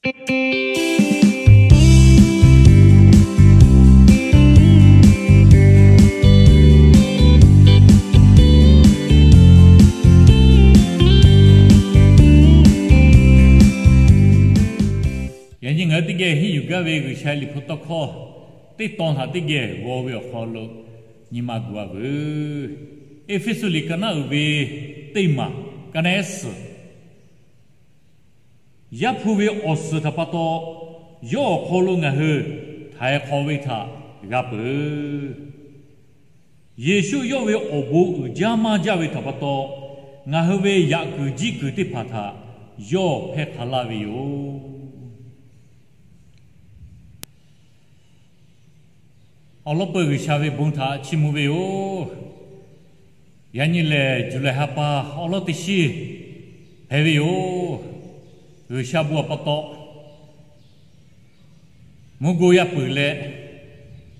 Yaꞈ nyi ngaˬ hui teˇ geh henˇ yuˬ gaˇ ve G'uiˬsha liꞈ hpu tawˇ hkawˇ teˇ tawn htaꞈ teˇ geh g'aw ve awˬ hk'aw lo nyi ma gu-a veuˬ. Eˇfeˇsuꞈ liꞈ ka naˉ uiˍ ve teˇ maˬ, ka naˉ ehˉ suhˍ. Yaˇ hpu ve awˬ suhˍ htaꞈ pa taw, yawˇ awˬ hk'aw lo ngaˬ hui htaiˍ hk'awꞈ ve htaꞈ g'a peuˬ. Yeˍsuˆ yawˇ ve awˬ bon uiˍ jaˇ maˇ jaˇ ve htaꞈ pa taw, ngaˬ hui ve yaꞈ kuiˬ jiˇ kuiˬ teˇ hpaˍ htaꞈ yawˇ hpehˇ hk'a laˇ ve yoˬ. Awˬ lawn peuˬ G'uiˬsha ve bon htaꞈ chiˇ mvuh ve yoˬ. Yaꞈ nyi lehˬ, July ha pa awˉ lawˉ teˇ shiˉ hpehꞈ ve yoˬ. G'uiˬsha bon htaꞈ pa taw, mvuhˇ go yaˇ peuˬ leh,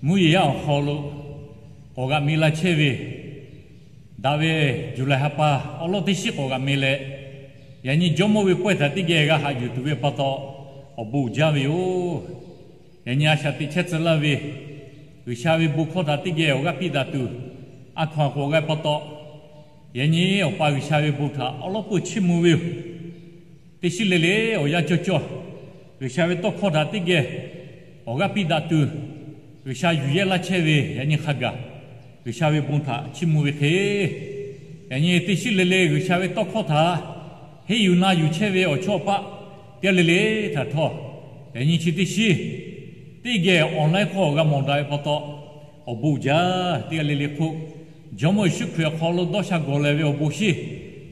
mvuhˇ yeˬ yaˇ awˬ hk'aw lo k'awꞈ g'aꞈ mi la chehˇ ve, daꞈ ve July ha pa awˉ lawˉ teˇ shiˉ k'awꞈ g'aꞈ mi leh, yaꞈ nyi Jawˇmawˇ ve pawehˇ htaꞈ teˇ geh g'a haꞈ yuˬ tuˬ ve pa taw, awˬ bon uiˍ jaˇ ve yoˬ. Yaꞈ nyi a shaꞈ teꞈ chehˇ tcuh laˇ ve, G'uiˬsha ve bon hkawˇ htaꞈ teˇ geh awˬ g'aˇ piˇ daꞈ tuˬ, a hkaw-anˬ k'awꞈ g'a pa taw, yaꞈ nyi Awˬ pa G'uiˬsha ve bon htaꞈ awˉ lawˉ peuˬ chiˇ mvuh ve yoˬ. Teˇ shiˉ le le awˬ yanˇ cawˇ cawˇ, G'uiˬsha ve tawˇ hkawˇ htaꞈ teˇ geh awˬ g'aˇ piˇ daꞈ tuˬ, G'uiˬsha yuˬ yehˇ laˇ chehˇ ve yaꞈ nyi hk'a gaˬ, G'uiˬsha ve bon htaꞈ chiˇ mvuh ve hk'e, yaꞈ nyi teˇ shiˉ le le G'uiˬsha ve tawˇ hkawˇ htaꞈ henˇ yuˬ na yuˬ chehˇ ve awˬ chawˇ awˬ paˆ teˇ g'aˇ le le htaꞈ htawˇ, yaꞈ nyi chi teˇ shiˉ teˇ geh online hk'aw g'a mawˬ daꞈ ve pa taw, awˬ bon uiˍ jaˇ. Teˇ g'aˇ le le hk'oˆ, Jawˇmawˇ Yeˍsuˆ Hkriꞈ awˬ hk'aw lo dawˇ sha gawˬ leh ve awˬ bon shiˍ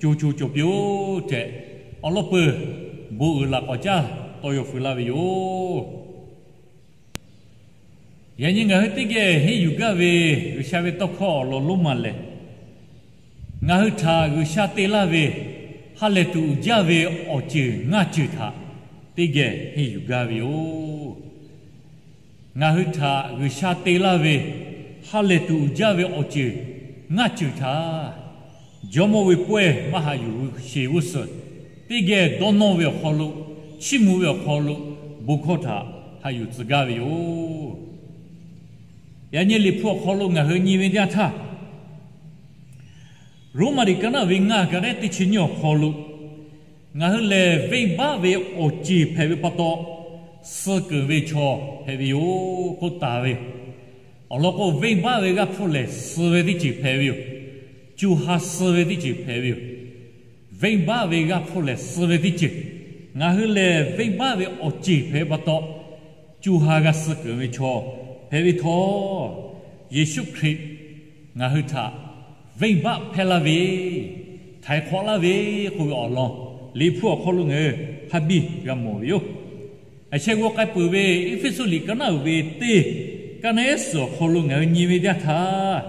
co co cawˬ piˇ-oˆ tehꞈ, awˉ lawˉ peuˬ bon uiˍ laˬ k'awꞈ caˇ tawˇ yaw fuiˍ laˇ ve yoˬ. Yaꞈ nyi ngaˬ hui teˇ geh henˇ yuˬ gaˇ ve G'uiˬsha ve tawˇ hkawˇ awˬ lawn lonˉ ma lehˬ, ngaˬ hui htaꞈ G'uiˬsha te laˇ ve ha lehˬ tuˬ uiˍ jaˇ ve awˬ ceuˬ ngaˇ ceuˬ htaꞈ teˇ geh henˇ yuˬ gaˇ ve yoˬ. Ngaˬ hui htaꞈ G'uiˬsha te laˇ ve ha lehˬ tuˬ uiˍ jaˇ ve awˬ ceuˬ ngaˇ ceuˬ htaꞈ Jawˇmawˇ ve pawehˇ maˇ haꞈ yuˬ sheˍ g'uˇ suhˍ teˇ geh dawˇ nawˇ ve awˬ hk'aw lo, chiˇ mvuh ve awˬ hk'aw lo, bon hkawˇ htaꞈ haꞈ yuˬ tcuh gaˇ ve yoˬ. Yaꞈ nyi Liꞈ hpu awˬ hk'aw lo ngaˬ hui nyi ve teˇ yanˇ htaˇ, Roˉmaꞈ liꞈ ka naˉ ve ngaˇ ka naˉ teˇ chi nyiˇ awˬ hk'aw lo, ngaˬ hui lehˬ venˇbaˆ ve awˬ ceˬ hpehꞈ ve pa taw, suh keunˍ ve chaw hpehꞈ ve yoˬ k'oˆ taˍ ve yoˬ. Awˬ lawn k'o, venˇbaˆ ve g'aˇ hpfuhˇ lehˬ suh ve teˇ ceuˬ hpehꞈ ve yoˬ. Co ha suh ve teˇ ceuˬ hpehꞈ ve yoˬ. Venˇbaˆ ve g'aˇ hpfuhˇ lehˬ suh ve teˇ ceuˬ, ngaˬ hui lehˬ venˇbaˆ ve awˬ ceˬ hpehꞈ ve pa taw, co ha g'a suh keunˍ ve chaw hpehꞈ ve htawˇ, Yeˍsuˆ Hkriꞈ ngaˬ hui htaꞈ venˇbaˆ hpehˇ laˇ ve, htaiˍ hk'awꞈ laˇ ve k'oˆ ve awˬ lawn Liꞈ hpu awˬ hk'aw lo ngaˬ hui hk'a biˇ g'a mawˬ ve yoˬ. Aˬ sheh g'aw k'ai peuˬ ve Eˇfeˇsuꞈ liꞈ ka naˉ uiˍ ve teˇ, ka naˉ ehˉ suhˍ awˬ hk'aw lo ngaˬ hui nyi ve teˇ yanˇ htaˇ,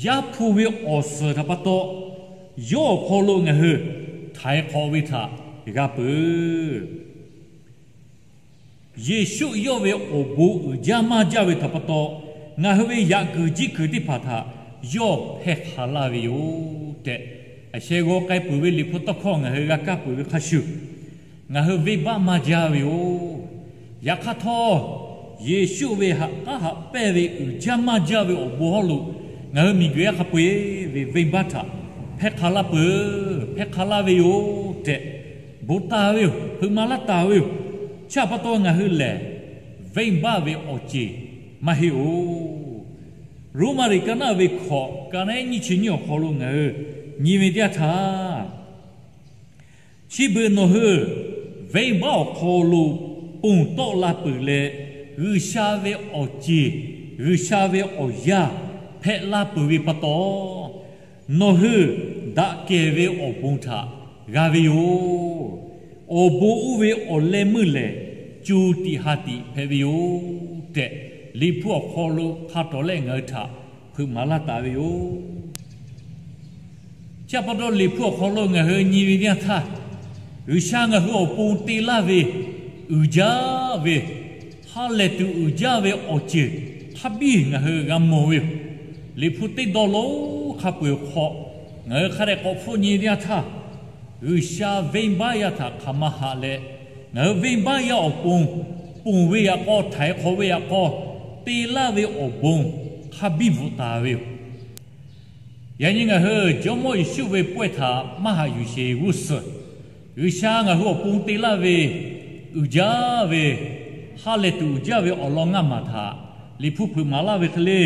Yaˇ hpu ve awˬ suhˍ htaꞈ pa taw, yawˇ awˬ hk'aw lo ngaˬ hui htaiˍ hk'awꞈ ve htaꞈ g'a peuˬ. Yeˍsuˆ yawˇ ve awˬ bon uiˍ jaˇ maˇ jaˇ ve htaꞈ pa taw, ngaˬ hui ve yaꞈ kuiˬ jiˇ kuiˬ teˇ hpaˍ htaꞈ yawˇ hpehˇ hk'a laˇ ve yoˬ tehꞈ, aˬ sheh g'aw k'ai peuˬ ve Liꞈ hpu tawˇ hkawˇ ngaˬ hui g'a kaˇ peuˬ ve hk'a shuˍ, ngaˬ hui venˇbaˆ maˇ jaˇ ve yoˬ. Yaꞈ hk'aˇ htawˇ, Yeˍsuˆ ve haꞈ k'aˉ haꞈ pehnˇ ve uiˍ jaˇ maˇ jaˇ ve awˬ bon hawˉ lo ngaˬ hui miˬguiˬ yaˇ hk'a peu-eˬ ve venˇbaˆ htaꞈ hpehˇ hk'a laˇ peuˬ, hpehˇ hk'a laˇ ve yoˬ tehꞈ, bon taˍ ve yoˬ. Hpeuꞈ maˍ laˇ taˍ ve yoˬ. Chi htaꞈ pa taw ngaˬ hui lehˬ, venˇbaˆ ve awˬ ceˬ maˇ heˆ-oˬ. Roˉmaꞈ liꞈ ka naˉ ve hkawꞈ ka naˉ nyiˇ chi nyiˇ awˬ hk'aw lo ngaˬ hui nyi ve teˇ yanˇ htaˇ, chi beuꞈ nawˬ hui venˇbaˆ awˬ hk'aw lo ponˬ tawˆ la peuˬ leh, G'uiˬsha ve awˬ ceˬ, G'uiˬsha ve awˬ yaˇ hpehꞈ la peuˬ ve pa taw, nawˬ hui daꞈ kehˬ ve awˬ bon htaꞈ g'a ve yoˬ. Awˬ bon oˇ ve awˬ leh meuˇ lehˬ, co tiꞈ ha tiꞈ hpehꞈ ve yoˬ tehꞈ, Liꞈ hpu awˬ hk'aw lo hk'a tawˍ lehˆ ngaˬ hui htaꞈ hpeuꞈ maˍ laˇ taˍ ve yoˬ. Chi htaꞈ pa taw, Liꞈ hpu awˬ hk'aw lo ngaˬ hui nyi ve teˇ yanˇ htaˇ, G'uiˬsha ngaˬ hui awˬ pon te laˇ ve uiˍ jaˇ ve, ha lehˬ tuˬ uiˍ jaˇ ve awˬ ceuˬ hk'a biˇ ngaˬ hui g'a mawˬ ve yoˬ. Liꞈ hpu teˇ dawˇ lonˉ hk'a peu-eˬ hk'aw ngaˬ hui hk'a dehꞈ k'awꞈ hpfuhˆ nyi teˇ yanˇ htaˇ, G'uiˬsha venˇbaˆ yaˇ htaꞈ hk'aˬ ma haꞈ leh, Ngaˬ hui venˇbaˆ yaˇ awˬ pon, ponˬ ve yaꞈ k'aw, htaiˍ hk'awꞈ ve yaꞈ k'aw, te laˇ ve awˬ bon hk'a biˇ bvuhꞈ taˍ ve yoˬ. Yaꞈ nyi ngaˬ hui Jawˇmawˇ Yeˍsuˆ ve pawehˇ htaꞈ maˇ haꞈ yuˬ sheˍ g'uˇ suhˍ, G'uiˬsha ngaˬ hui awˬ pon te laˇ ve uiˍ jaˇ ve, ha lehˬ tuˬ uiˍ jaˇ ve awˬ lawn ngaˇ maˬ htaꞈ Liꞈ hpu hpeuꞈ maˍ laˇ ve hk'e le,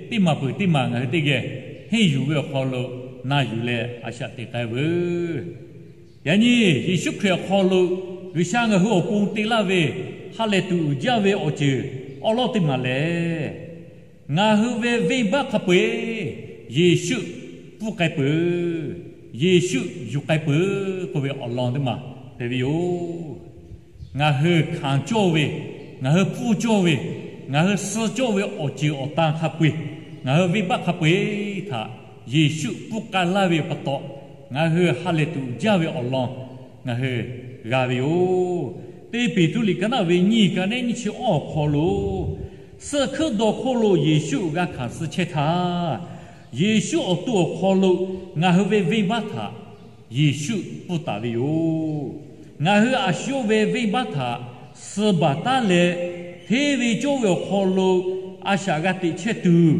teˇ maˬ peuˬ teˇ maˬ ngaˬ hui teˇ geh henˇ yuˬ ve awˬ hk'aw lo na yuˬ leh a shaꞈ teꞈ k'ai veuˬ. Yaꞈ nyi Yeˍsuˆ Hkriꞈ awˬ hk'aw lo G'uiˬsha ngaˬ hui awˬ pon te laˇ ve ha lehˬ tuˬ uiˍ jaˇ ve awˬ ceuˬ awˉ lawˉ teˇ maˬ lehˬ, ngaˬ hui ve venˇbaˆ hk'a peu-eˬ Yeˍsuˆ pfuhˇ k'ai peuˬ, Yeˍsuˆ yuˬ k'ai peuˬ k'oˆ ve awˬ lawn teˇ maˬ hpehꞈ ve yoˬ. Ngaˬ hui hkanˍ cawˇ ve, ngaˬ hui pfuhˇ cawˇ ve, ngaˬ hui suh cawˇ ve awˬ ceuˬ awˬ tan hk'a peu-eˬ, ngaˬ hui venˇbaˆ hk'a peu-eˬ htaꞈ Yeˍsuˆ pfuhˇ k'ai laˇ ve pa taw, ngaˬ hui ha lehˬ tuˬ uiˍ jaˇ ve awˬ lawn ngaˬ hui g'a ve yoˬ. Teˇ Peˍtruˆ liꞈ ka naˆ ve nyiˇ, ka nehˉ nyiˇ chi awˇ awˬ hk'aw lo, suhˆ hkuiˉ dawˇ hk'oˆ lo Yeˍsuˆ g'a hkanˍ suh chehˇ htaˇ, Yeˍsuˆ awˬ to awˬ hk'aw lo ngaˬ hui ve venˇbaˆ htaꞈ Yeˍsuˆ pfuhˇ taˍ ve yoˬ. Ngaˬ hui a shu yawˇ ve venˇbaˆ htaꞈ suh baˬ taˉ leh, hteˇ ve cawˇ ve awˬ hk'aw lo a shaꞈ g'a teꞈ chehˇ tuˬ,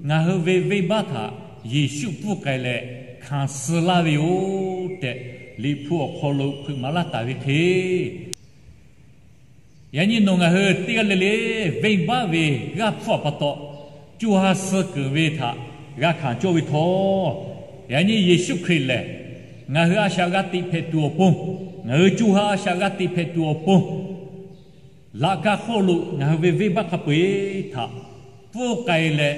ngaˬ hui ve venˇbaˆ htaꞈ Yeˍsuˆ pfuhˇ k'ai leh hkanˍ suh laˇ ve yoˬ tehꞈ, Liꞈ hpu awˬ hk'aw lo hpeuꞈ maˍ laˇ taˍ ve hk'e, yaꞈ nyi nawˬ ngaˬ hui teˇ g'aˇ le le venˇbaˆ ve g'aˇ hpfuhˇ pa taw, co ha suh keunˍ ve htaꞈ g'a hkanˍ cawˇ ve htawˇ, yaꞈ nyi Yeˍsuˆ Hkriꞈ lehˬ, ngaˬ hui a shaꞈ g'a teꞈ hpehꞈ tuˬ awˬ pon, ngaˬ hui co ha a shaꞈ g'a teꞈ hpehꞈ tuˬ awˬ pon, laꞈ ka hk'oˆ lo ngaˬ hui ve venˇbaˆ hk'a peu-eˬ htaꞈ pfuhˇ k'ai leh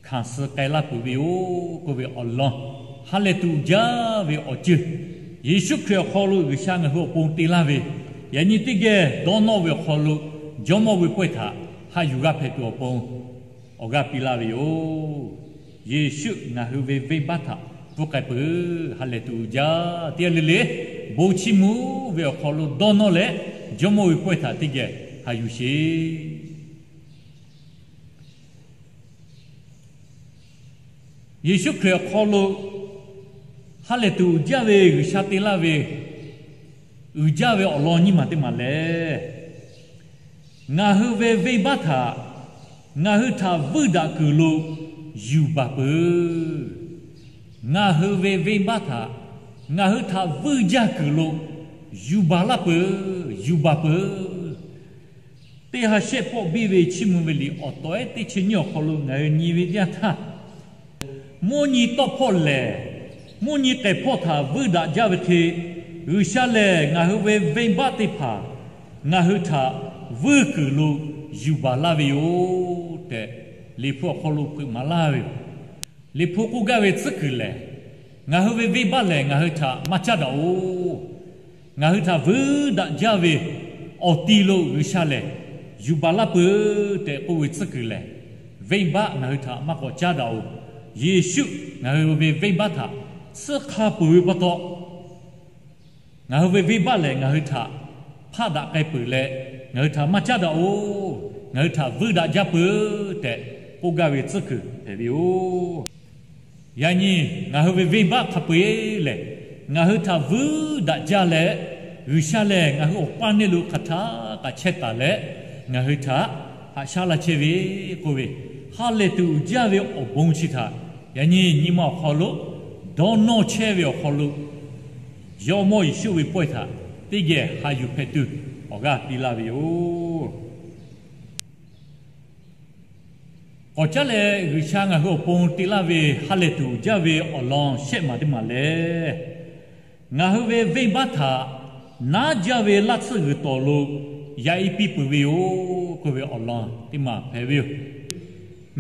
hkanˍ suh k'ai laˇ peuˬ ve yoˬ k'oˆ ve awˬ lawn, ha lehˬ tuˬ uiˍ jaˇ ve awˬ ceuˬ, Yeˍsuˆ Hkriꞈ awˬ hk'aw lo G'uiˬsha ngaˬ hui awˬ pon te laˇ ve, yaꞈ nyi teˇ geh dawˇ nawˇ ve awˬ hk'aw lo Jawˇmawˇ ve pawehˇ htaꞈ haꞈ yuˬ g'a hpehꞈ tuˬ awˬ pon awˬ g'aˇ piˇ laˇ ve yoˬ. Yeˍsuˆ ngaˬ hui ve venˇbaˆ htaꞈ pfuhˇ k'ai peuˬ, ha lehˬ tuˬ uiˍ jaˇ. Teˇ g'aˇ le le bon chiˇ mvuh ve awˬ hk'aw lo dawˇ nawˇ leh, Jawˇmawˇ ve pawehˇ htaꞈ teˇ geh haꞈ yuˬ sheˍ. Yeˍsuˆ Hkriꞈ awˬ hk'aw lo ha lehˬ tuˬ uiˍ jaˇ ve G'uiˬsha te laˇ ve uiˍ jaˇ ve awˬ lawn nyiˇ maˬ teˇ maˬ lehˬ, ngaˬ hui ve venˇbaˆ htaꞈ ngaˬ hui htaꞈ vuiˇ daꞈ kuiˬ lo yuˬ baˬ peuˬ. Ngaˬ hui ve venˇbaˆ htaꞈ ngaˬ hui htaꞈ vuiˇ jaˇ kuiˬ lo yuˬ baˬ laˇ peuˬ, yuˬ baˬ peuˬ. Teˇ ha shehˆ pawˆ biˇ ve chiˇ mvuh ve liꞈ awˬ tawˍ ehˉ teˇ chi nyiˇ awˬ hk'aw lo ngaˬ hui nyi ve teˇ yanˇ htaˇ, mvuhˇ nyi tawˆ hpawˇ lehˬ, mvuhˇ nyi k'ehˬ hpawˇ htaꞈ vuiˇ daꞈ jaˇ ve hk'e, G'uiˬsha lehˬ ngaˬ hui ve venˇbaˆ teˇ hpaˍ ngaˬ hui htaꞈ vuiˇ kuiˬ lo yuˬ baˬ laˇ ve yoˬ tehꞈ, Liꞈ hpu awˬ hk'aw lo hpeuꞈ maˍ laˇ ve yoˬ. Liꞈ hpu k'oˆ gaˇ ve tcuhˉ kuiˬ lehˬ, ngaˬ hui ve venˇbaˆ lehˬ ngaˬ hui htaꞈ maˇ caˉ daꞈ-oˬ. Ngaˬ hui htaꞈ vuiˇ daꞈ jaˇ ve awˬ ti lo G'uiˬsha lehˬ yuˬ baˬ laˇ peuˬ tehꞈ k'oˆ ve tcuhˉ kuiˬ lehˬ, venˇbaˆ ngaˬ hui htaꞈ maˇ k'awꞈ caˉ daꞈ-oˬ. Yeˍsuˆ ngaˬ hui ve venˇbaˆ htaꞈ tsuhˇ hk'a peuˬ ve pa taw, ngaˬ hui ve venˇbaˆ lehˬ ngaˬ hui htaꞈ hpaˆ daꞈ k'ai peuˬ leh, ngaˬ hui htaꞈ maˇ caˉ daꞈ-oˬ, ngaˬ hui htaꞈ vuiˇ daꞈ jaˇ peuˬ tehꞈ k'oˆ gaˇ ve tcuhˉ kuiˬ hpehꞈ ve yoˬ. Yaꞈ nyi ngaˬ hui ve venˇbaˆ hk'a peu-eˬ lehˬ, ngaˬ hui htaꞈ vuiˇ daꞈ jaˇ leh, G'uiˬsha lehˬ ngaˬ hui awˬ paˇ neˇ lo hk'aˬ htaˇ kaꞈ chehˇ taˍ leh, ngaˬ hui htaꞈ haꞈ shaˉ laˇ chehˇ ve k'oˆ ve, ha lehˬ tuˬ uiˍ jaˇ ve awˬ bon chi htaꞈ yaꞈ nyi nyi ma awˬ hk'aw lo dawˇ nawˇ chehˇ ve awˬ hk'aw lo, Jawˇmawˇ Yeˍsuˆ ve pawehˇ htaꞈ teˇ geh haꞈ yuˬ hpehꞈ tuˬ awˬ g'aˇ piˇ laˇ ve yoˬ. K'awꞈ caˉ leh G'uiˬsha ngaˬ hui awˬ pon te laˇ ve ha lehˬ tuˬ uiˍ jaˇ ve awˬ lawn shehˆ maˬ teˇ maˬ lehˬ, ngaˬ hui ve venˇbaˆ htaꞈ naˉ jaˇ ve laˇ tsuhˇ g'uiˬ tawˍ lo yaꞈ e piˇ peuˬ ve yoˬ k'oˆ ve awˬ lawn teˇ maˬ hpehꞈ ve yoˬ.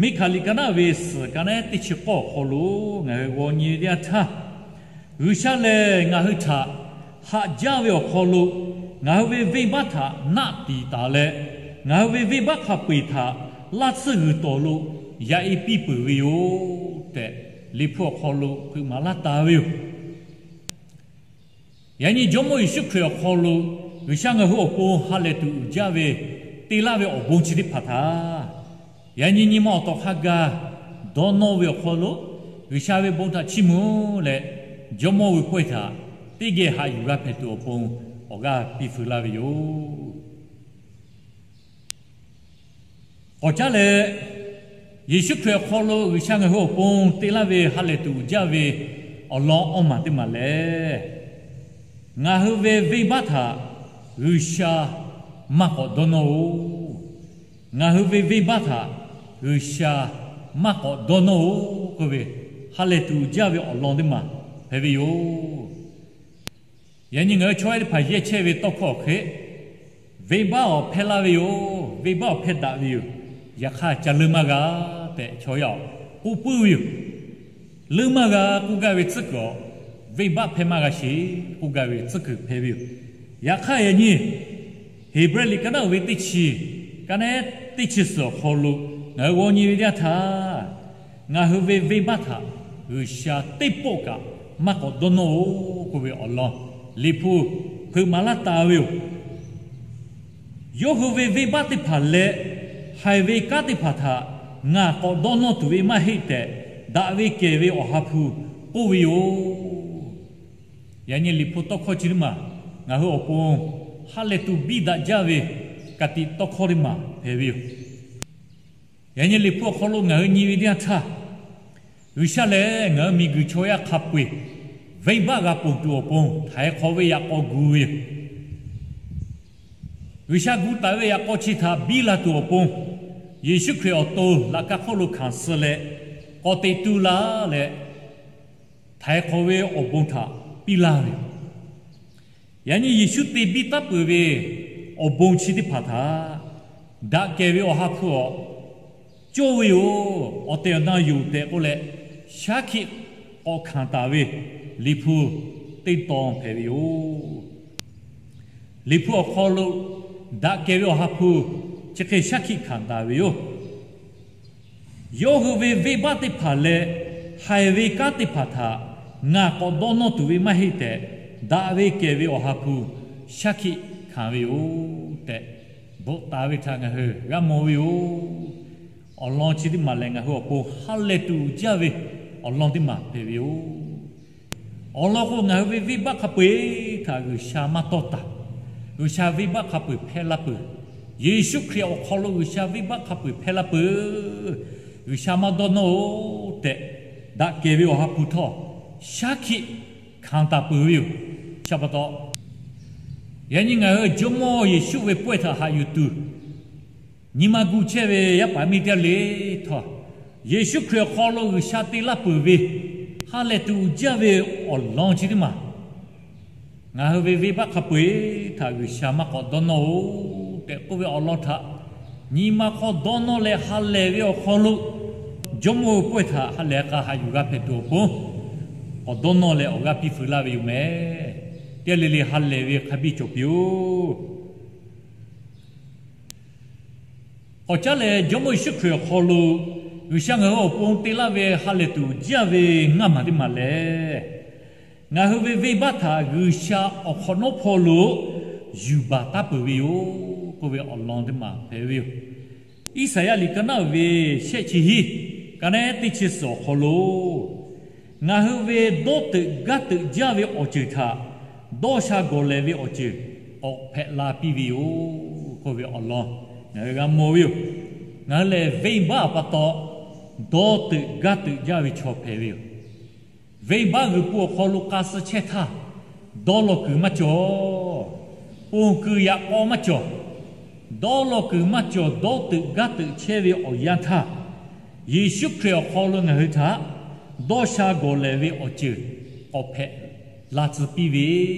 Miˉhkaˍ liꞈ ka naˆ ve suhˍ ka naˆ teˇ chi k'awˇ awˬ hk'aw lo ngaˬ hui g'aw nyi ve teˇ yanˇ htaˇ, G'uiˬsha lehˬ ngaˬ hui htaꞈ haꞈ jaˇ ve awˬ hk'aw lo, ngaˬ hui ve venˇbaˆ htaꞈ naˆ tiˍ taˍ leh, ngaˬ hui ve venˇbaˆ hk'a peu-eˬ htaꞈ laˇ tsuhˇ g'uiˬ tawˍ lo yaꞈ e piˇ peuˬ ve yoˬ tehꞈ, Liꞈ hpu awˬ hk'aw lo hpeuꞈ maˍ laˇ taˍ ve yoˬ. Yaꞈ nyi Jawˇmawˇ Yeˍsuˆ Hkriꞈ awˬ hk'aw lo G'uiˬsha ngaˬ hui awˬ pon ha lehˬ tuˬ uiˍ jaˇ ve te laˇ ve awˬ bon chi teˇ hpaˍ htaꞈ yaꞈ nyi nyi ma awˬ tawˍ hk'a gaˬ dawˇ nawˇ ve awˬ hk'aw lo, G'uiˬsha ve bon htaꞈ chiˇ mvuh leh, Jawˇmawˇ ve pawehˇ htaꞈ teˇ geh haꞈ yuˬ g'a hpehꞈ tuˬ awˬ pon awˬ g'aˇ piˇ feu laˇ ve yoˬ. K'awꞈ caˉ leh, Yeˍsuˆ Hkriꞈ awˬ hk'aw lo G'uiˬsha ngaˬ hui awˬ pon te laˇ ve ha lehˬ tuˬ uiˍ jaˇ ve awˬ lawn awˇ maˬ teˇ maˬ lehˬ, ngaˬ hui ve venˇbaˆ htaꞈ G'uiˬsha maˇ k'awꞈ dawˇ nawˇ-oˬ. Ngaˬ hui ve venˇbaˆ htaꞈ G'uiˬsha maˇ k'awꞈ dawˇ nawˇ-oˬ k'oˆ ve, ha lehˬ tuˬ uiˍ jaˇ ve awˬ lawn teˇ maˬ hpehꞈ ve yoˬ. Yaꞈ nyi ngaˬ hui chaw yaˇ teˇ hpaˍ yehˇ chehˇ ve tawˇ hkawˇ awˬ hk'e, venˇbaˆ awˬ hpehˇ laˇ ve yoˬ, venˇbaˆ awˬ hpehˇ daꞈ ve yoˬ, yaꞈ hk'aˇ ca leuˇ maˇ g'a tehꞈ chaw yaˇ k'oˆ puiˉ ve yoˬ. Leuˇ maˇ g'a k'oˆ gaˇ ve tcuhˉ kuiˬ awˬ, venˇbaˆ hpehˇ maˇ g'a sheˍ k'oˆ gaˇ ve tcuhˉ kuiˬ hpehꞈ ve yoˬ. Yaꞈ hk'aˇ yaꞈ nyi Heˍbrehˇ liꞈ ka naˉ uiˍ ve teˇ chi, ka naˉ teˇ chi suhˍ awˬ hk'aw lo ngaˬ hui g'aw nyi ve teˇ yanˇ htaˇ, ngaˬ hui ve venˇbaˆ htaꞈ G'uiˬsha teˇ pawˆ kaꞈ maˇ k'awꞈ dawˇ nawˇ-oˬ k'oˆ ve awˬ lawn Liꞈ hpu hpeuꞈ maˍ laˇ taˍ ve yoˬ. Yawˇ hui ve venˇbaˆ teˇ hpaˍ leh haiˬ ve kanˉ teˇ hpaˍ htaꞈ ngaˬ k'awꞈ dawˇ nawˇ tuˬ ve maˇ heˆ tehꞈ, daꞈ ve kehˬ ve Awˬ ha hpu k'oˆ ve yoˬ. Yaꞈ nyi Liꞈ hpu tawˇ hkawˇ chi teˇ maˬ ngaˬ hui awˬ pon ha lehˬ tuˬ biˇ daꞈ jaˇ ve ka tiꞈ tawˇ hkawˇ teˇ maˬ hpehꞈ ve yoˬ. Yaꞈ nyi Liꞈ hpu awˬ hk'aw lo ngaˬ hui nyi ve teˇ yanˇ htaˇ, G'uiˬsha lehˬ ngaˬ hui miˬguiˬ chaw yaˇ hk'a peu-eˬ venˇbaˆ g'a ponˬ tuˬ awˬ pon htaiˍ hk'awꞈ ve yaꞈ k'aw gu ve yoˬ. G'uiˬsha gu taˍ ve yaꞈ k'aw chi htaꞈ biˇ la tuˬ awˬ pon, Yeˍsuˆ Hkriꞈ awˬ to laꞈ ka hk'oˆ lo hkanˍ suh leh, k'awꞈ teꞈ tu laˇ leh, htaiˍ hk'awꞈ ve awˬ bon htaꞈ piˇ laˇ ve yoˬ. Yaꞈ nyi Yeˍsuˆ te biˇ taˉ peuˬ ve awˬ bon chi teˇ hpaˍ htaꞈ daꞈ kehˬ ve Awˬ ha hpu awˬ cawˇ ve yoˬ, awˬ tehˬ awˬ na yoˬ tehꞈ k'oˆ leh, shaˉ hkiˆ k'awꞈ hkanˍ taˍ ve Liꞈ hpu teˇ tawn hpehꞈ ve yoˬ. Liꞈ hpu awˬ hk'aw lo daꞈ kehˬ ve Awˬ ha hpu chi hk'e shaˉ hkiˆ hkanˍ taˍ ve yoˬ. Yawˇ hui ve venˇbaˆ teˇ hpaˍ leh haiˬ ve kanˉ teˇ hpaˍ htaꞈ ngaˬ k'awꞈ dawˇ nawˇ tuˬ ve maˇ heˆ tehꞈ, daꞈ ve kehˬ ve Awˬ ha hpu shaˉ hkiˆ hkanˍ ve yoˬ tehꞈ, bvuhꞈ taˍ ve htaꞈ ngaˬ hui g'a mawˬ ve yoˬ. Awˬ lawn chi teˇ maˬ lehˬ, ngaˬ hui awˬ pon ha lehˬ tuˬ jaˇ ve awˬ lawn teˇ maˬ hpehꞈ ve yoˬ. Awˬ lawn k'o, ngaˬ hui ve venˇbaˆ hk'a peu-eˬ htaꞈ G'uiˬsha maˇ tawˇ taˍ. G'uiˬsha venˇbaˆ hk'a peu-eˬ hpehˇ laˇ peuˬ. Yeˍsuˆ Hkriꞈ awˬ hk'aw lo G'uiˬsha venˇbaˆ hk'a peu-eˬ hpehˇ laˇ peuˬ. G'uiˬsha maˇ dawˇ nawˇ-oˬ tehꞈ, daꞈ kehˬ ve Awˬ ha hpu htawˇ, shaˉ hkiˆ hkanˍ taˍ peuˬ ve yoˬ. Chi pa taw, yaꞈ nyi ngaˬ hui Jawˇmawˇ Yeˍsuˆ ve pawehˇ htaꞈ haꞈ yuˬ tuˬ, nyi ma gu chehˇ ve yaˇ paˍ miˇ teˇ g'aˇ le htawˇ, Yeˍsuˆ Hkriꞈ awˬ hk'aw lo G'uiˬsha te laˇ peuˬ ve ha lehˬ tuˬ jaˇ ve awˬ lawn chi teˇ maˬ, ngaˬ hui ve venˇbaˆ hk'a peu-eˬ htaꞈ G'uiˬsha maˇ k'awꞈ dawˇ nawˇ-oˬ tehꞈ k'oˆ ve awˬ lawn htaꞈ, nyi ma hk'aw dawˇ nawˇ leh ha lehˬ ve awˬ hk'aw lo, Jawˇmawˇ ve pawehˇ htaꞈ ha lehˬ k'a haꞈ yuˬ g'a hpehꞈ tuˬ awˬ pon, k'awꞈ dawˇ nawˇ leh awˬ g'aˇ piˇ feu laˇ ve yoˬ mehˍ. Teˇ g'aˇ le le ha lehˬ ve hk'a biˇ cawˬ piˇ-oˬ. K'awꞈ caˉ leh, Jawˇmawˇ Yeˍsuˆ Hkriꞈ awˬ hk'aw lo G'uiˬsha ngaˬ hui awˬ pon te laˇ ve ha lehˬ tuˬ jaˇ ve ngaˇ maˬ teˇ maˬ lehˬ, ngaˬ hui ve venˇbaˆ htaꞈ G'uiˬsha awˬ hk'awꞈ nawˉ hpawˇ lo yuˬ baˬ taˉ peuˬ ve yoˬ k'oˆ ve awˬ lawn teˇ maˬ hpehꞈ ve yoˬ. Iˉsaˍyaˆ liꞈ ka naˉ uiˍ ve shehˆ chi hiˉ, ka naˉ teˇ chi suhˍ awˬ hk'aw lo, ngaˬ hui ve dawˇ teuꞈ gaˇ teuꞈ jaˇ ve awˬ ceuˬ htaꞈ dawˇ sha gawˬ lehˬ ve awˬ ceuˬ k'awꞈ hpehꞈ la piˇ ve yoˬ k'oˆ ve awˬ lawn ngaˬ hui g'a mawˬ ve yoˬ. Ngaˬ hui lehˬ, venˇbaˆ awˬ pa taw dawˇ teuꞈ gaˇ teuꞈ jaˇ ve chaw hpehꞈ ve yoˬ. Venˇbaˆ g'uiˬ po awˬ hk'aw lo k'a suh chehˇ htaˇ, dawˇ law kuiˬ maˇ cawˬ. Ponˬ kuiˬ yaꞈ k'aw maˇ cawˬ. Dawˇ law kuiˬ maˇ cawˬ, dawˇ teuꞈ gaˇ teuꞈ chehˇ ve awˬ yanˇ htaˇ, Yeˍsuˆ Hkriꞈ awˬ hk'aw lo ngaˬ hui htaꞈ dawˇ sha gawˬ lehˬ ve awˬ ceuˬ k'awꞈ hpehꞈ la tcuh piˇ ve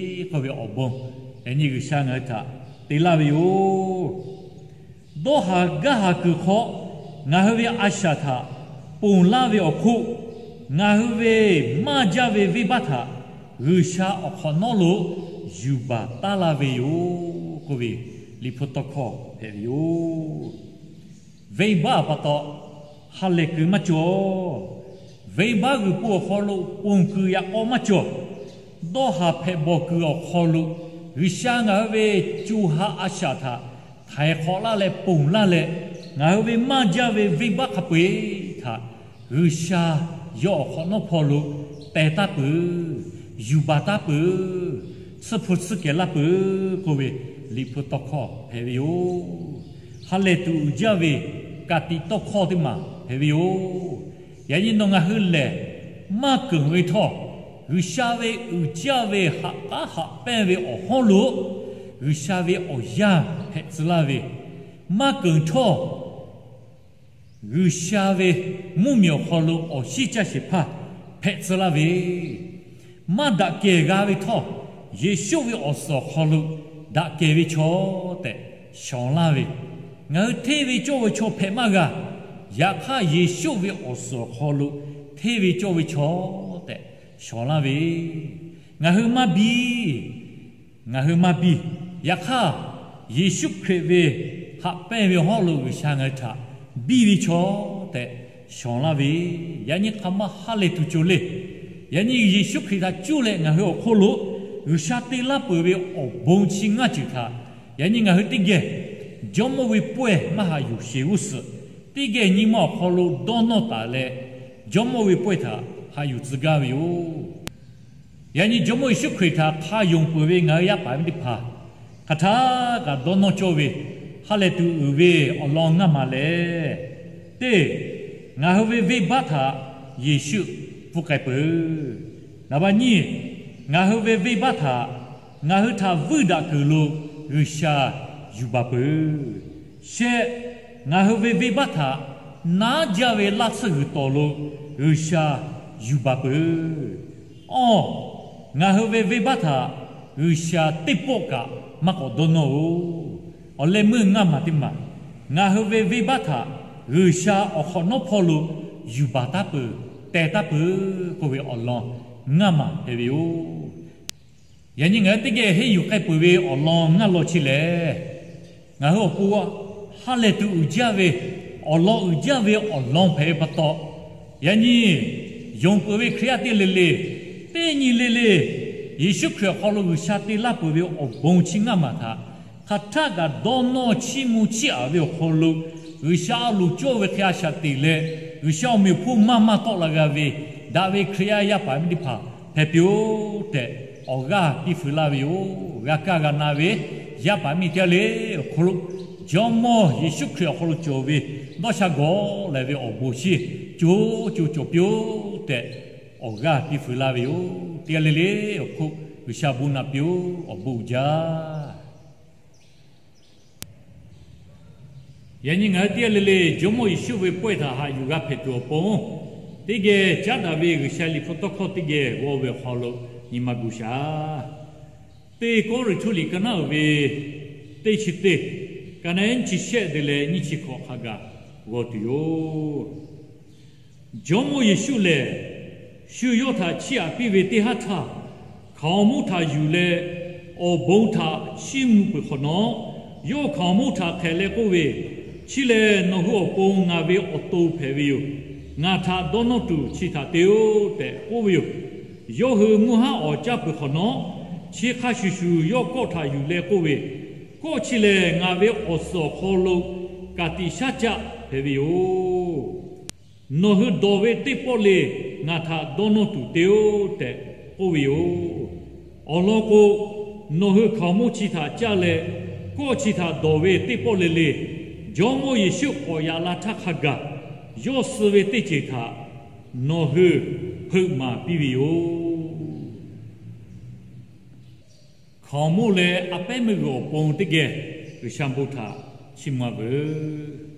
k'oˆ ve awˬ bon, yaꞈ nyi G'uiˬsha ngaˬ hui htaꞈ te laˇ ve yoˬ. Dawˇ haˍ gaˇ haˍ kuiˬ hk'aw ngaˬ hui ve a shaꞈ htaꞈ ponˬ laˇ ve awˬ hk'oˆ, ngaˬ hui ve maˇ jaˇ ve venˇbaˆ htaꞈ G'uiˬsha awˬ hk'awꞈ nawˉ lo yuˬ baˬ taˉ laˇ ve yoˬ k'oˆ ve Liꞈ hpu tawˇ hkawˇ hpehꞈ ve yoˬ. Venˇbaˆ awˬ pa taw ha lehˬ kuiˬ maˇ cawˬ. Venˇbaˆ g'uiˬ po awˬ hk'aw lo ponˬ kuiˬ yaꞈ k'aw maˇ cawˬ. Dawˇ haˍ hpehꞈ bawˬ kuiˬ awˬ hk'aw lo G'uiˬsha ngaˬ hui ve co ha a shaꞈ htaꞈ htaiˍ hk'awꞈ laˇ leh ponˬ laˇ leh, ngaˬ hui ve maˇ jaˇ ve venˇbaˆ hk'a peu-eˬ htaꞈ G'uiˬsha yawˇ awˬ hk'awꞈ nawˉ hpawˇ lo teh taˉ peuˬ, yuˬ baˬ taˉ peuˬ. tsuhˇ hpu tsuhˇ kehˬ laˇ peuˬ k'oˆ ve Liꞈ hpu tawˇ hkawˇ hpehꞈ ve yoˬ. Ha lehˬ tuˬ uiˍ jaˇ ve ka tiꞈ tawˇ hkawˇ teˇ maˬ hpehꞈ ve yoˬ. Yaꞈ nyi nawˬ ngaˬ hui lehˬ, maˇ keunˍ ve htawˇ, G'uiˬsha ve uiˍ jaˇ ve haꞈ k'aˉ haꞈ pehnˇ ve awˬ hawˉ lo G'uiˬsha ve awˬ yanˇ hpehꞈ tcuh laˇ ve, maˇ keunˍ htawˇ, G'uiˬsha ve mvuhˇmiˬ awˬ hk'aw lo awˬ shiˉ caˇ shehˍ hpaˇ hpehꞈ tcuh laˇ ve, maˇ daꞈ kehˬ g'a ve htawˇ, Yeˍsuˆ ve awˬ suhˍ awˬ hk'aw lo daꞈ kehˬ ve chaw tehꞈ shawˍ laˇ ve, ngaˬ hui hteˇ ve cawˇ ve chaw hpehꞈ maˇ g'a. Yaꞈ hk'aˇ, Yeˍsuˆ ve awˬ suhˍ awˬ hk'aw lo hteˇ ve cawˇ ve chaw tehꞈ shawˍ laˇ ve, ngaˬ hui maˇ biˇ. Ngaˬ hui maˇ biˇ. Yaꞈ hk'aˇ, Yeˍsuˆ Hkriꞈ ve haꞈ pehnˇ ve hawˉ lo G'uiˬsha ngaˬ hui htaꞈ biˇ ve chaw tehꞈ shawˍ laˇ ve, yaꞈ nyi hk'aˬ ma ha lehˬ tuˬ cawˬ le. Yaꞈ nyi Yeˍsuˆ Hkriꞈ htaꞈ cuˇ leh ngaˬ hui awˬ hk'oˆ lo G'uiˬsha te laˇ peuˬ ve awˬ bon chi ngaˇ ceuˬ htaꞈ, yaꞈ nyi ngaˬ hui teˇ geh Jawˇmawˇ ve pawehˇ maˇ haꞈ yuˬ sheˍ g'uˇ suhˍ, teˇ geh nyi ma awˬ hk'aw lo dawˇ nawˇ taˍ leh, Jawˇmawˇ ve pawehˇ htaꞈ haꞈ yuˬ tcuh gaˇ ve yoˬ. Yaꞈ nyi Jawˇmawˇ Yeˍsuˆ Hkriꞈ htaꞈ hk'a yonˍ peuˬ ve ngaˬ hui yaˇ paˍ miˇ teˇ hpaˍ, hk'aˬ htaˇ kaꞈ dawˇ nawˇ cawˇ ve ha lehˬ tuˬ uiˍ ve awˬ lawn ngaˇ maˬ lehˬ, teˇ, ngaˬ hui ve venˇbaˆ htaꞈ Yeˍsuˆ pfuhˇ k'ai peuˬ. Naˍ baˆ nyiˇ, ngaˬ hui ve venˇbaˆ htaꞈ ngaˬ hui htaꞈ vuiˇ daꞈ kuiˬ lo G'uiˬsha yuˬ baˬ peuˬ. Shehˆ, ngaˬ hui ve venˇbaˆ htaꞈ naˉ jaˇ ve laˇ tsuhˇ g'uiˬ tawˍ lo G'uiˬsha yuˬ baˬ peuˬ. Awˇ, ngaˬ hui ve venˇbaˆ htaꞈ G'uiˬsha teˇ pawˆ kaꞈ maˇ k'awꞈ dawˇ nawˇ-oˬ. Awˬ leh meuˇ ngaˇ maˬ teˇ maˬ, ngaˬ hui ve venˇbaˆ htaꞈ G'uiˬsha awˬ hk'awꞈ nawˉ hpawˇ lo yuˬ baˬ taˉ peuˬ, teh taˉ peuˬ k'oˆ ve awˬ lawn ngaˇ maˬ hpehꞈ ve yoˬ. Yaꞈ nyi ngaˬ hui teˇ geh henˇ yuˬ k'ai peuˬ ve awˬ lawn ngaˇ law chi lehˬ, ngaˬ hui awˬ pon ha lehˬ tuˬ uiˍ jaˇ ve, awˬ lawn uiˍ jaˇ ve awˬ lawn hpehꞈ ve pa taw, yaꞈ nyi yonˍ peuˬ ve Hkriꞈ yaˇ teˇ le le, teˇ nyi le le, Yeˍsuˆ Hkriꞈ awˬ hk'aw lo G'uiˬsha te laˇ peuˬ ve awˬ bon chi ngaˇ maˬ htaꞈ hk'aˬ htaˇ kaꞈ dawˇ nawˇ chiˇ mvuh chiˇ aꞈ ve awˬ hk'aw lo, G'uiˬsha a loˍ cawˇ ve hk'e a shaꞈ teꞈ leh, G'uiˬsha awˬ meꞈ awˬ hponˇ maˇ maˇ tawˆ la g'a ve, daꞈ ve Hkriꞈ yaˇ yaˇ paˍ miˇ teˇ hpaˍ hpehꞈ piˇ-oˆ tehꞈ, awˬ g'aˇ piˇ feu laˇ ve yoˬ. G'a kaˇ g'a na ve yaˇ paˍ miˇ teˇ g'aˇ le awˬ hk'aw lo, Jawˇmawˇ Yeˍsuˆ Hkriꞈ awˬ hk'aw lo cawˬ ve dawˇ sha gawˬ leh ve awˬ bon shinˉ co co cawˬ piˇ-oˆ tehꞈ, awˬ g'aˇ piˇ feu laˇ ve yoˬ. Teˇ g'aˇ le le awˬ hk'oˆ G'uiˬsha bon naꞈ piˇ-oˆ. Awˬ bon uiˍ jaˇ. Yaꞈ nyi ngaˬ hui teˇ g'aˇ le le Jawˇmawˇ Yeˍsuˆ ve pawehˇ htaꞈ haꞈ yuˬ g'a hpehꞈ tuˬ awˬ pon, teˇ geh caˉ daꞈ ve G'uiˬsha Liꞈ hpu tawˇ hkawˇ teˇ geh g'aw ve awˬ hk'aw lo nyi ma gu shaˍ. Teˇ Kawˇrenˍhtuˆ liꞈ ka naˉ uiˍ ve teˇ chi teˇ, ka naˉ nyiˇ chi shehˆ te leh nyiˇ chi hkawꞈ hk'a gaˬ g'aw tuˬ yoˬ. Jawˇmawˇ Yeˍsuˆ lehˬ, shu yawˇ htaꞈ chiˇ aꞈ piˇ ve teˇ haˉ htaˇ, hkaoˍmonˇ htaꞈ yuˬ leh awˬ bon htaꞈ chiˇ mvuh peuˬ hk'awꞈ nawˉ, yawˇ hkaoˍmonˇ htaꞈ hk'ehꞈ leh k'oˆ ve, Chi lehˬ nawˬ hui awˬ pon ngaˬ ve awˬ to hpehꞈ ve yoˬ. Ngaˬ htaꞈ dawˇ nawˇ tuˬ chi htaꞈ te-oˆ tehꞈ k'oˆ ve yoˬ. Yawˇ hui mvuhˇ haˉ awˍ caˇ peuˬ hk'awꞈ nawˉ, chi hk'a shuˍ shuˍ yawˇ kawˆ htaꞈ yuˬ leh k'oˆ ve, Kawˆ chi lehˬ ngaˬ ve awˬ suhˍ awˬ hk'aw lo ka tiꞈ shaˉ caˆ hpehꞈ ve yoˬ. Nawˬ hui dawˬ ve teˇ pawˆ le ngaˬ htaꞈ dawˇ nawˇ tuˬ te-oˆ tehꞈ k'oˆ ve yoˬ. Awˬ lawn k'o, nawˬ hui hkaoˍmonˇ chi htaꞈ caˇ leh kawˆ chi htaꞈ dawˬ ve teˇ pawˆ le le, Jawˇmawˇ Yeˍsuˆ k'awꞈ yaꞈ la htaˇ hk'a gaˬ, yawˇ suh ve teˇ ceuˬ htaꞈ nawˬ hui hpeuꞈ maˍ piˇ ve yoˬ. Hkaoˍmonˇ leh a pehˉ meuˇ g'uiˬ awˬ pon teˇ geh G'uiˬsha bon htaꞈ chiˇ mvuh-a veuˬ.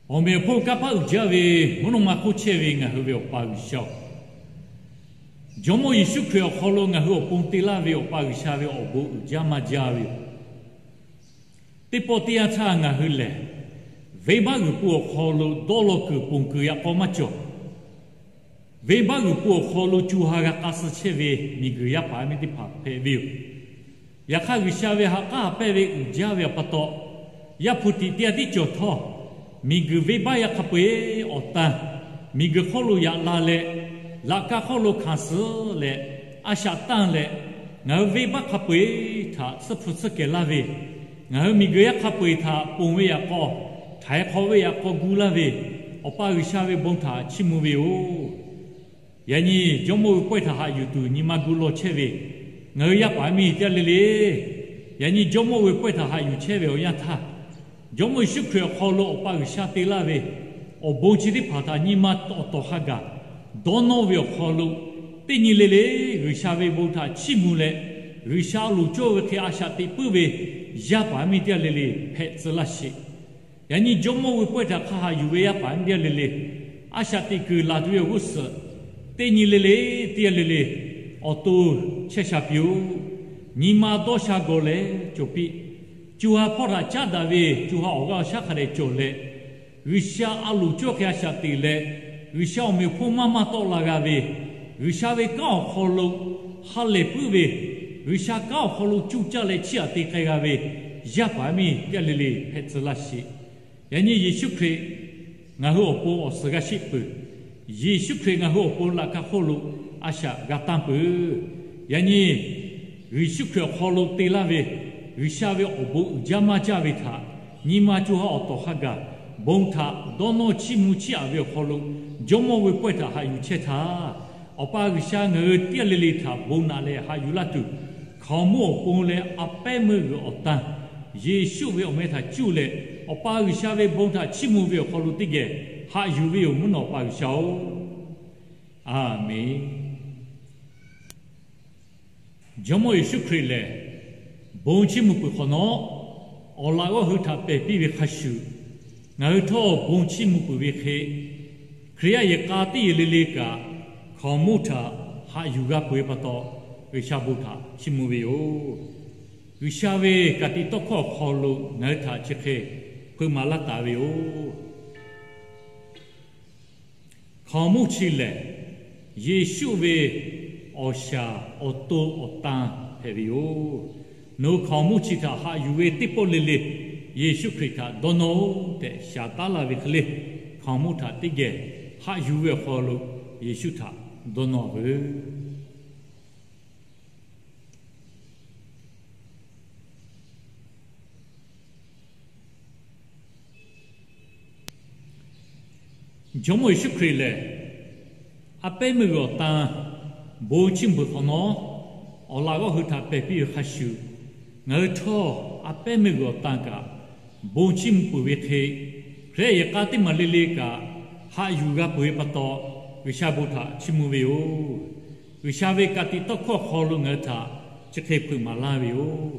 Awˬ meꞈ awˬ hponˇ kanˇ paˆ uiˍ jaˇ ve, mvuhˇ naw ma hk'oˆ chehˇ ve ngaˬ hui ve Awˬ pa G'uiˬsha-oˬ, Jawˇmawˇ Yeˍsuˆ Hkriꞈ awˬ hk'aw lo ngaˬ hui awˬ pon te laˇ ve Awˬ pa G'uiˬsha ve awˬ bon uiˍ jaˇ maˇ jaˇ ve yoˬ. Teˇ pawˆ teˇ yanˇ htaˇ ngaˬ hui lehˬ, venˇbaˆ g'uiˬ pun awˬ hk'aw lo dawˇ law kuiˬ ponˬ kuiˬ yaꞈ k'aw maˇ cawˬ. Venˇbaˆ g'uiˬ pun awˬ hk'aw lo co ha g'a k'a suh chehˇ ve miˬguiˬ yaˇ paˍ miˇ teˇ hpaˍ hpehꞈ ve yoˬ. Yaꞈ hk'aˇ, G'uiˬsha ve ha k'aˉ ha pehˇ ve uiˍ jaˇ ve pa taw, Yaˇ hpu tiꞈ teˇ g'aˇ tiˉ cawˬ htawˇ, miˬguiˬ venˇbaˆ yaˇ hk'a peu-eˬ awˬ tan, miˬguiˬ hk'oˆ lo yaꞈ la leh, laꞈ ka hk'oˆ lo hkanˍ suhˍ leh, a shaꞈ tanˇ leh, ngaˬ hui venˇbaˆ hk'a peu-eˬ htaꞈ tsuhˇ hpu tsuhˇ kehˬ laˇ ve, ngaˬ hui miˬguiˬ yaˇ hk'a peu-eˬ htaꞈ ponˬ ve yaꞈ k'aw, htaiˍ hk'awꞈ ve yaꞈ k'aw gu laˇ ve, Awˬ pa G'uiˬsha ve bon htaꞈ chiˇ mvuh ve yoˬ. Yaꞈ nyi Jawˇmawˇ ve pawehˇ htaꞈ haꞈ yuˬ tuˬ nyi ma gu law chehˇ ve ngaˬ hui yaˇ paˍ miˇ teˇ g'aˇ le le, yaꞈ nyi Jawˇmawˇ ve pawehˇ htaꞈ haꞈ yuˬ chehˇ ve awˬ yanˇ htaˇ, Jawˇmawˇ Yeˍsuˆ Hkriꞈ awˬ hk'aw lo Awˬ pa G'uiˬsha te laˇ ve awˬ bon chi teˇ hpaˍ htaꞈ nyi ma awˬ tawˍ hk'a gaˬ dawˇ nawˇ ve awˬ hk'aw lo, teˇ nyi le le G'uiˬsha ve bon htaꞈ chiˇ mvuh leh, G'uiˬsha a loˍ cawˇ ve hk'e a shaꞈ teꞈ puiˉ ve yaˇ paˍ miˇ teˇ g'aˇ le le hpehꞈ tcuh laˇ sheˍ. Yaꞈ nyi Jawˇmawˇ ve pawehˇ htaꞈ hk'a haꞈ yuˬ ve yaˇ paˍ miˇ teˇ g'aˇ le le, a shaꞈ teꞈ kuiˬ laˬ tuˬ ve awˬ g'uˇ suhˍ, teˇ nyi le le teˇ g'aˇ le le awˬ to chehˇ sha piˇ-oˆ. Nyi ma dawˇ sha gawˬ leh cawˬ piˇ. Co ha hpawˇ htaꞈ caˉ daꞈ ve co ha awˬ g'aˇ awˬ shaˉ hk'a dehꞈ cawˬ leh, G'uiˬsha a loˍ cawˇ hk'e a shaꞈ teꞈ leh, G'uiˬsha awˬ meꞈ awˬ hponˇ maˇ maˇ tawˆ la g'a ve, G'uiˬsha ve kanˉ awˬ hk'aw lo ha lehˬ puiˉ ve, G'uiˬsha kanˉ awˬ hk'aw lo cuˇ caˇ leh chiˇ aꞈ te k'ai g'a ve yaˇ paˍ miˇ teˇ g'aˇ le le hpehꞈ tcuh laˇ sheˍ. Yaꞈ nyi Yeˍsuˆ Hkriꞈ ngaˬ hui awˬ pon awˬ suhˍ g'a sheˆ peuˬ. Yeˍsuˆ Hkriꞈ ngaˬ hui awˬ pon laꞈ ka hk'oˆ lo a shaꞈ g'a tanˇ peuˬ. Yaꞈ nyi Yeˍsuˆ Hkriꞈ awˬ hk'aw lo te laˇ ve G'uiˬsha ve awˬ bon uiˍ jaˇ maˇ jaˇ ve htaꞈ nyi ma co ha awˬ tawˍ hk'a gaˬ bon htaꞈ dawˇ nawˇ chiˇ mvuh chiˇ aꞈ ve awˬ hk'aw lo, Jawˇmawˇ ve pawehˇ htaꞈ haꞈ yuˬ chehˇ htaˇ, Awˬ pa G'uiˬsha ngaˬ hui teˇ g'aˇ le le htaꞈ bon naꞈ leh haꞈ yuˬ laˇ tuˬ, hkaoˍmonˇ awˬ pon leh a pehˉ meuˇ g'uiˬ awˬ tan Yeˍsuˆ ve awˬ meh htaꞈ cuˇ leh, Awˬ pa G'uiˬsha ve bon htaꞈ chiˇ mvuh ve awˬ hk'aw lo teˇ geh haꞈ yuˬ ve yoˬ. Mvuhˇ naw Awˬ pa G'uiˬsha-oˬ, Aˬmenˍ. Jawˇmawˇ Yeˍsuˆ Hkriꞈ lehˬ, bon chiˇ mvuh peuˬ hk'awꞈ nawˉ, awˬ laꞈ g'awˇ hui htaꞈ pehˬ piˇ ve hk'a shuˍ, ngaˬ hui htawˇ bon chiˇ mvuh peuˬ ve hk'e, Hkriꞈ yaˇ yehˬ k'a teˇ yehˬ le le kaꞈ, hkaoˍmonˇ htaꞈ haꞈ yuˬ g'a peuˬ ve pa taw, G'uiˬsha bon htaꞈ chiˇ mvuh ve yoˬ. G'uiˬsha ve ka tiꞈ tawˇ hkawˇ awˬ hk'aw lo ngaˬ hui htaꞈ chi hk'e hpeuꞈ maˍ laˇ taˍ ve yoˬ. Hkaoˍmonˇ chi lehˬ, Yeˍsuˆ ve awˬ shaˍ awˬ to awˬ tan hpehꞈ ve yoˬ. Nawˬ hui hkaoˍmonˇ chi htaꞈ haꞈ yuˬ ve teˇ pawˆ le le Yeˍsuˆ Hkriꞈ htaꞈ dawˇ nawˇ-oˆ tehꞈ shaˍ taˉ laˇ ve hk'e le, hkaoˍmonˇ htaꞈ teˇ geh haꞈ yuˬ ve awˬ hk'aw lo Yeˍsuˆ htaꞈ dawˇ nawˇ-a veuˬ. Jawˇmawˇ Yeˍsuˆ Hkriꞈ lehˬ, a pehˉ meuˇ g'uiˬ awˬ tan bon chiˇ mvuh peuˬ hk'awꞈ nawˉ, awˬ laꞈ g'awˇ hui htaꞈ pehˬ piˇ ve hk'a shuˍ, ngaˬ hui htawˇ a pehˉ meuˇ g'uiˬ awˬ tan kaꞈ bon chiˇ mvuh peuˬ ve hk'e, Hkriꞈ yaˇ yehˬ k'a teˇ maˬ le le kaꞈ haꞈ yuˬ g'a peuˬ ve pa taw, G'uiˬsha bon htaꞈ chiˇ mvuh ve yoˬ. G'uiˬsha ve ka tiꞈ tawˇ hkawˇ awˬ hk'aw lo ngaˬ hui htaꞈ chi hk'e hpeuꞈ maˍ laˇ ve yoˬ.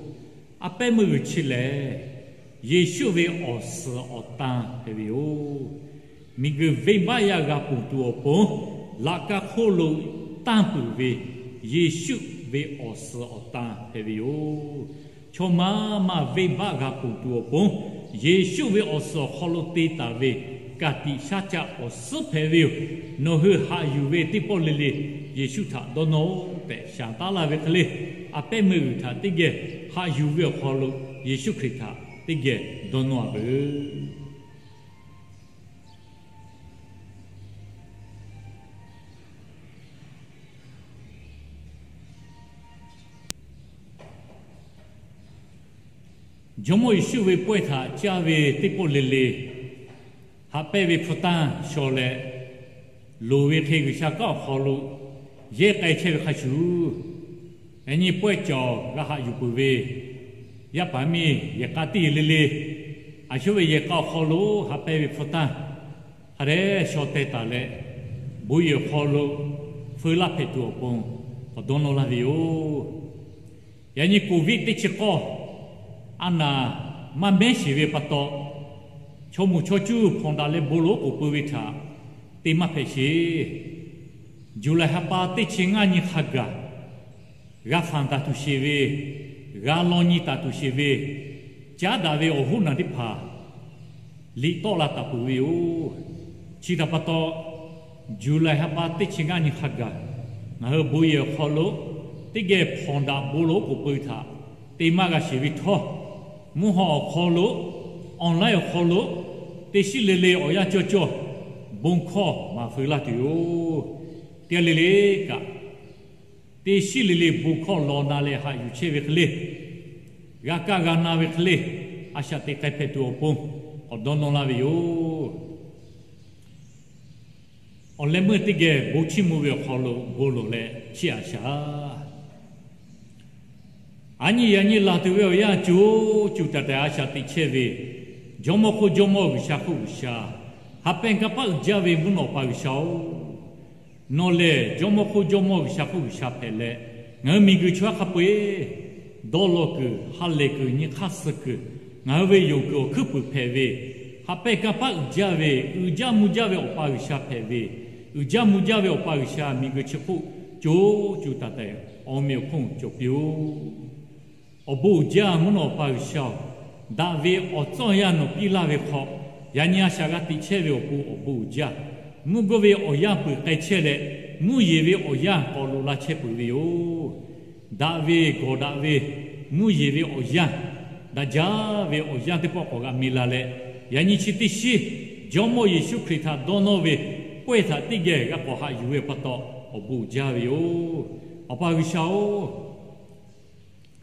A pehˉ meuˇ g'uiˬ chi lehˬ, Yeˍsuˆ ve awˬ suhˍ awˬ tan hpehꞈ ve yoˬ. Miˬguiˬ venˇbaˆ yaˇ g'a ponˬ tuˬ awˬ pon, laꞈ ka hk'oˆ lo tanˇ peuˬ ve Yeˍsuˆ ve awˬ suhˍ awˬ tan hpehꞈ ve yoˬ. Chaw maˇ maˇ venˇbaˆ g'a ponˬ tuˬ awˬ pon, Yeˍsuˆ ve awˬ suhˍ awˬ hk'aw lo te taˍ ve ka tiꞈ shaˉ caˆ awˬ suhˉ hpehꞈ ve yoˬ. Nawˬ hui haꞈ yuˬ ve teˇ pawˆ le le Yeˍsuˆ htaꞈ dawˇ nawˇ-oˆ tehꞈ shaˍ taˉ laˇ ve hk'e le, a pehˉ meuˇ g'uiˬ htaꞈ teˇ geh haꞈ yuˬ ve awˬ hk'aw lo Yeˍsuˆ Hkriꞈ htaꞈ teˇ geh dawˇ nawˇ-a veuˬ. Jawˇmawˇ Yeˍsuˆ ve pawehˇ htaꞈ caˇ ve teˇ pawˆ le le, haꞈ pehnˇ ve hpu tanˇ shaw leh, loˍ ve hk'e G'uiˬsha kanˉ awˬ hk'aw lo yehˇ k'ai chehˇ ve hk'a shuˍ, yaꞈ nyi pawehˇ cawˬ g'a haꞈ yuˬ peuˬ ve yaˇ paˍ miˇ yehˬ k'a teˇ yehˬ le le, a shuˉ ve yehˬ k'a awˬ hk'aw lo haꞈ pehnˇ ve hpu tanˇ hk'a dehꞈ shaw teh taˍ leh, bon yehˬ awˬ hk'aw lo feu laˇ hpehꞈ tuˬ awˬ pon k'awꞈ dawˇ nawˇ laˇ ve yoˬ. Yaꞈ nyi Covid teˇ chi k'awˇ a naˍ maˇ mehˉ sheˍ ve pa taw, chaw moˍ chaw cuˇ hpawnˬ daꞈ leh bon lo k'oˍ pui ve htaꞈ te maˇ hpehꞈ sheˍ. July ha pa teˇ chi ngaˇ nyi hk'a gaˬ g'a hpanˍ taˍ tuˬ sheˍ ve, g'a law nyi taˍ tuˬ sheˍ ve, caˉ daꞈ ve awˬ hoˉ naˬ teˇ hpaˍ liꞈ tawˆ la taˍ peuˬ ve yoˬ. Chi htaꞈ pa taw, July ha pa teˇ chi ngaˇ nyi hk'a gaˬ ngaˬ hui bon yehˬ awˬ hk'aw lo teˇ geh hpawnˬ daꞈ bon lo k'oˍ pui htaꞈ te maˇ g'a sheˍ ve htawˇ, mvuhˇ haw awˬ hk'aw lo, online awˬ hk'aw lo, teˇ shiˉ le le awˬ yanˇ cawˇ cawˇ bon hkawˇ maˍ feu laˇ tuˬ yoˬ. Teˇ g'aˇ le le kaꞈ, teˇ shiˉ le le bon hkawˇ law na leh haꞈ yuˬ chehˇ ve hk'e le, g'a kaˇ g'a na ve hk'e le, a shaꞈ teꞈ k'ai hpehꞈ tuˬ awˬ pon k'awꞈ dawˇ nawˇ laˇ ve yoˬ. Awˬ leh meuˇ teˇ geh bon chiˇ mvuh ve awˬ hk'aw lo bon lawˬ leh chiˇ aꞈ shaˍ. Aˬ nyi yaꞈ nyi laˬ tuˬ ve awˬ yanˇ co co taiˍ taiˍ a shaꞈ teꞈ chehˇ ve, Jawˇmawˇ hk'oˆ Jawˇmawˇ, G'uiˬsha hk'oˆ G'uiˬsha, ha pehˇ kanˇ paˆ uiˍ jaˇ ve mvuhˇ naw pa G'uiˬsha-oˬ, nawˬ lehˬ Jawˇmawˇ hk'oˆ Jawˇmawˇ, G'uiˬsha hk'oˆ G'uiˬsha hpehꞈ leh, ngaˬ hui miˬguiˬ chaw yaˇ hk'a peu-eˬ dawˇ law kuiˬ, ha lehˬ kuiˬ, nyi hk'aˇ suh kuiˬ, ngaˬ hui ve yonˍ kuiˬ awˬ hkuiˉ puiˍ hpehꞈ ve, ha pehˇ kanˇ paˆ uiˍ jaˇ ve, uiˍ jaˇ mvuh jaˇ ve Awˬ pa G'uiˬsha hpehꞈ ve, uiˍ jaˇ mvuh jaˇ ve Awˬ pa G'uiˬsha miˬguiˬ chi hk'oˆ co co taiˍ taiˍ awˬ meꞈ awˬ hponˇ cawˬ piˇ-oˆ. Awˬ bon uiˍ jaˇ mvuhˇ naw Awˬ pa G'uiˬsha-oˬ, daꞈ ve awˬ tcuhˉ awˬ yanˇ nawˬ piˇ laˇ ve hk'aw, yaꞈ nyi a shaꞈ g'a teꞈ chehˇ ve awˬ pon awˬ bon uiˍ jaˇ. Mvuhˇ gawˇ ve awˬ yanˇ peuˬ k'ai chehˇ leh, mvuhˇ yeˬ ve awˬ yanˇ k'awꞈ loꞈ la chehˇ peuˬ ve yoˬ. Daꞈ ve gawˬ daꞈ ve mvuhˇ yeˬ ve awˬ yanˇ, daꞈ jaˇ ve awˬ yanˇ teˇ pawˆ k'awꞈ g'a mi la leh, yaꞈ nyi chi teˇ shiˉ Jawˇmawˇ Yeˍsuˆ Hkriꞈ htaꞈ dawˇ nawˇ ve pawehˇ htaꞈ teˇ geh g'a k'awꞈ haꞈ yuˬ ve pa taw awˬ bon uiˍ jaˇ ve yoˬ. Awˬ pa G'uiˬsha-oˬ,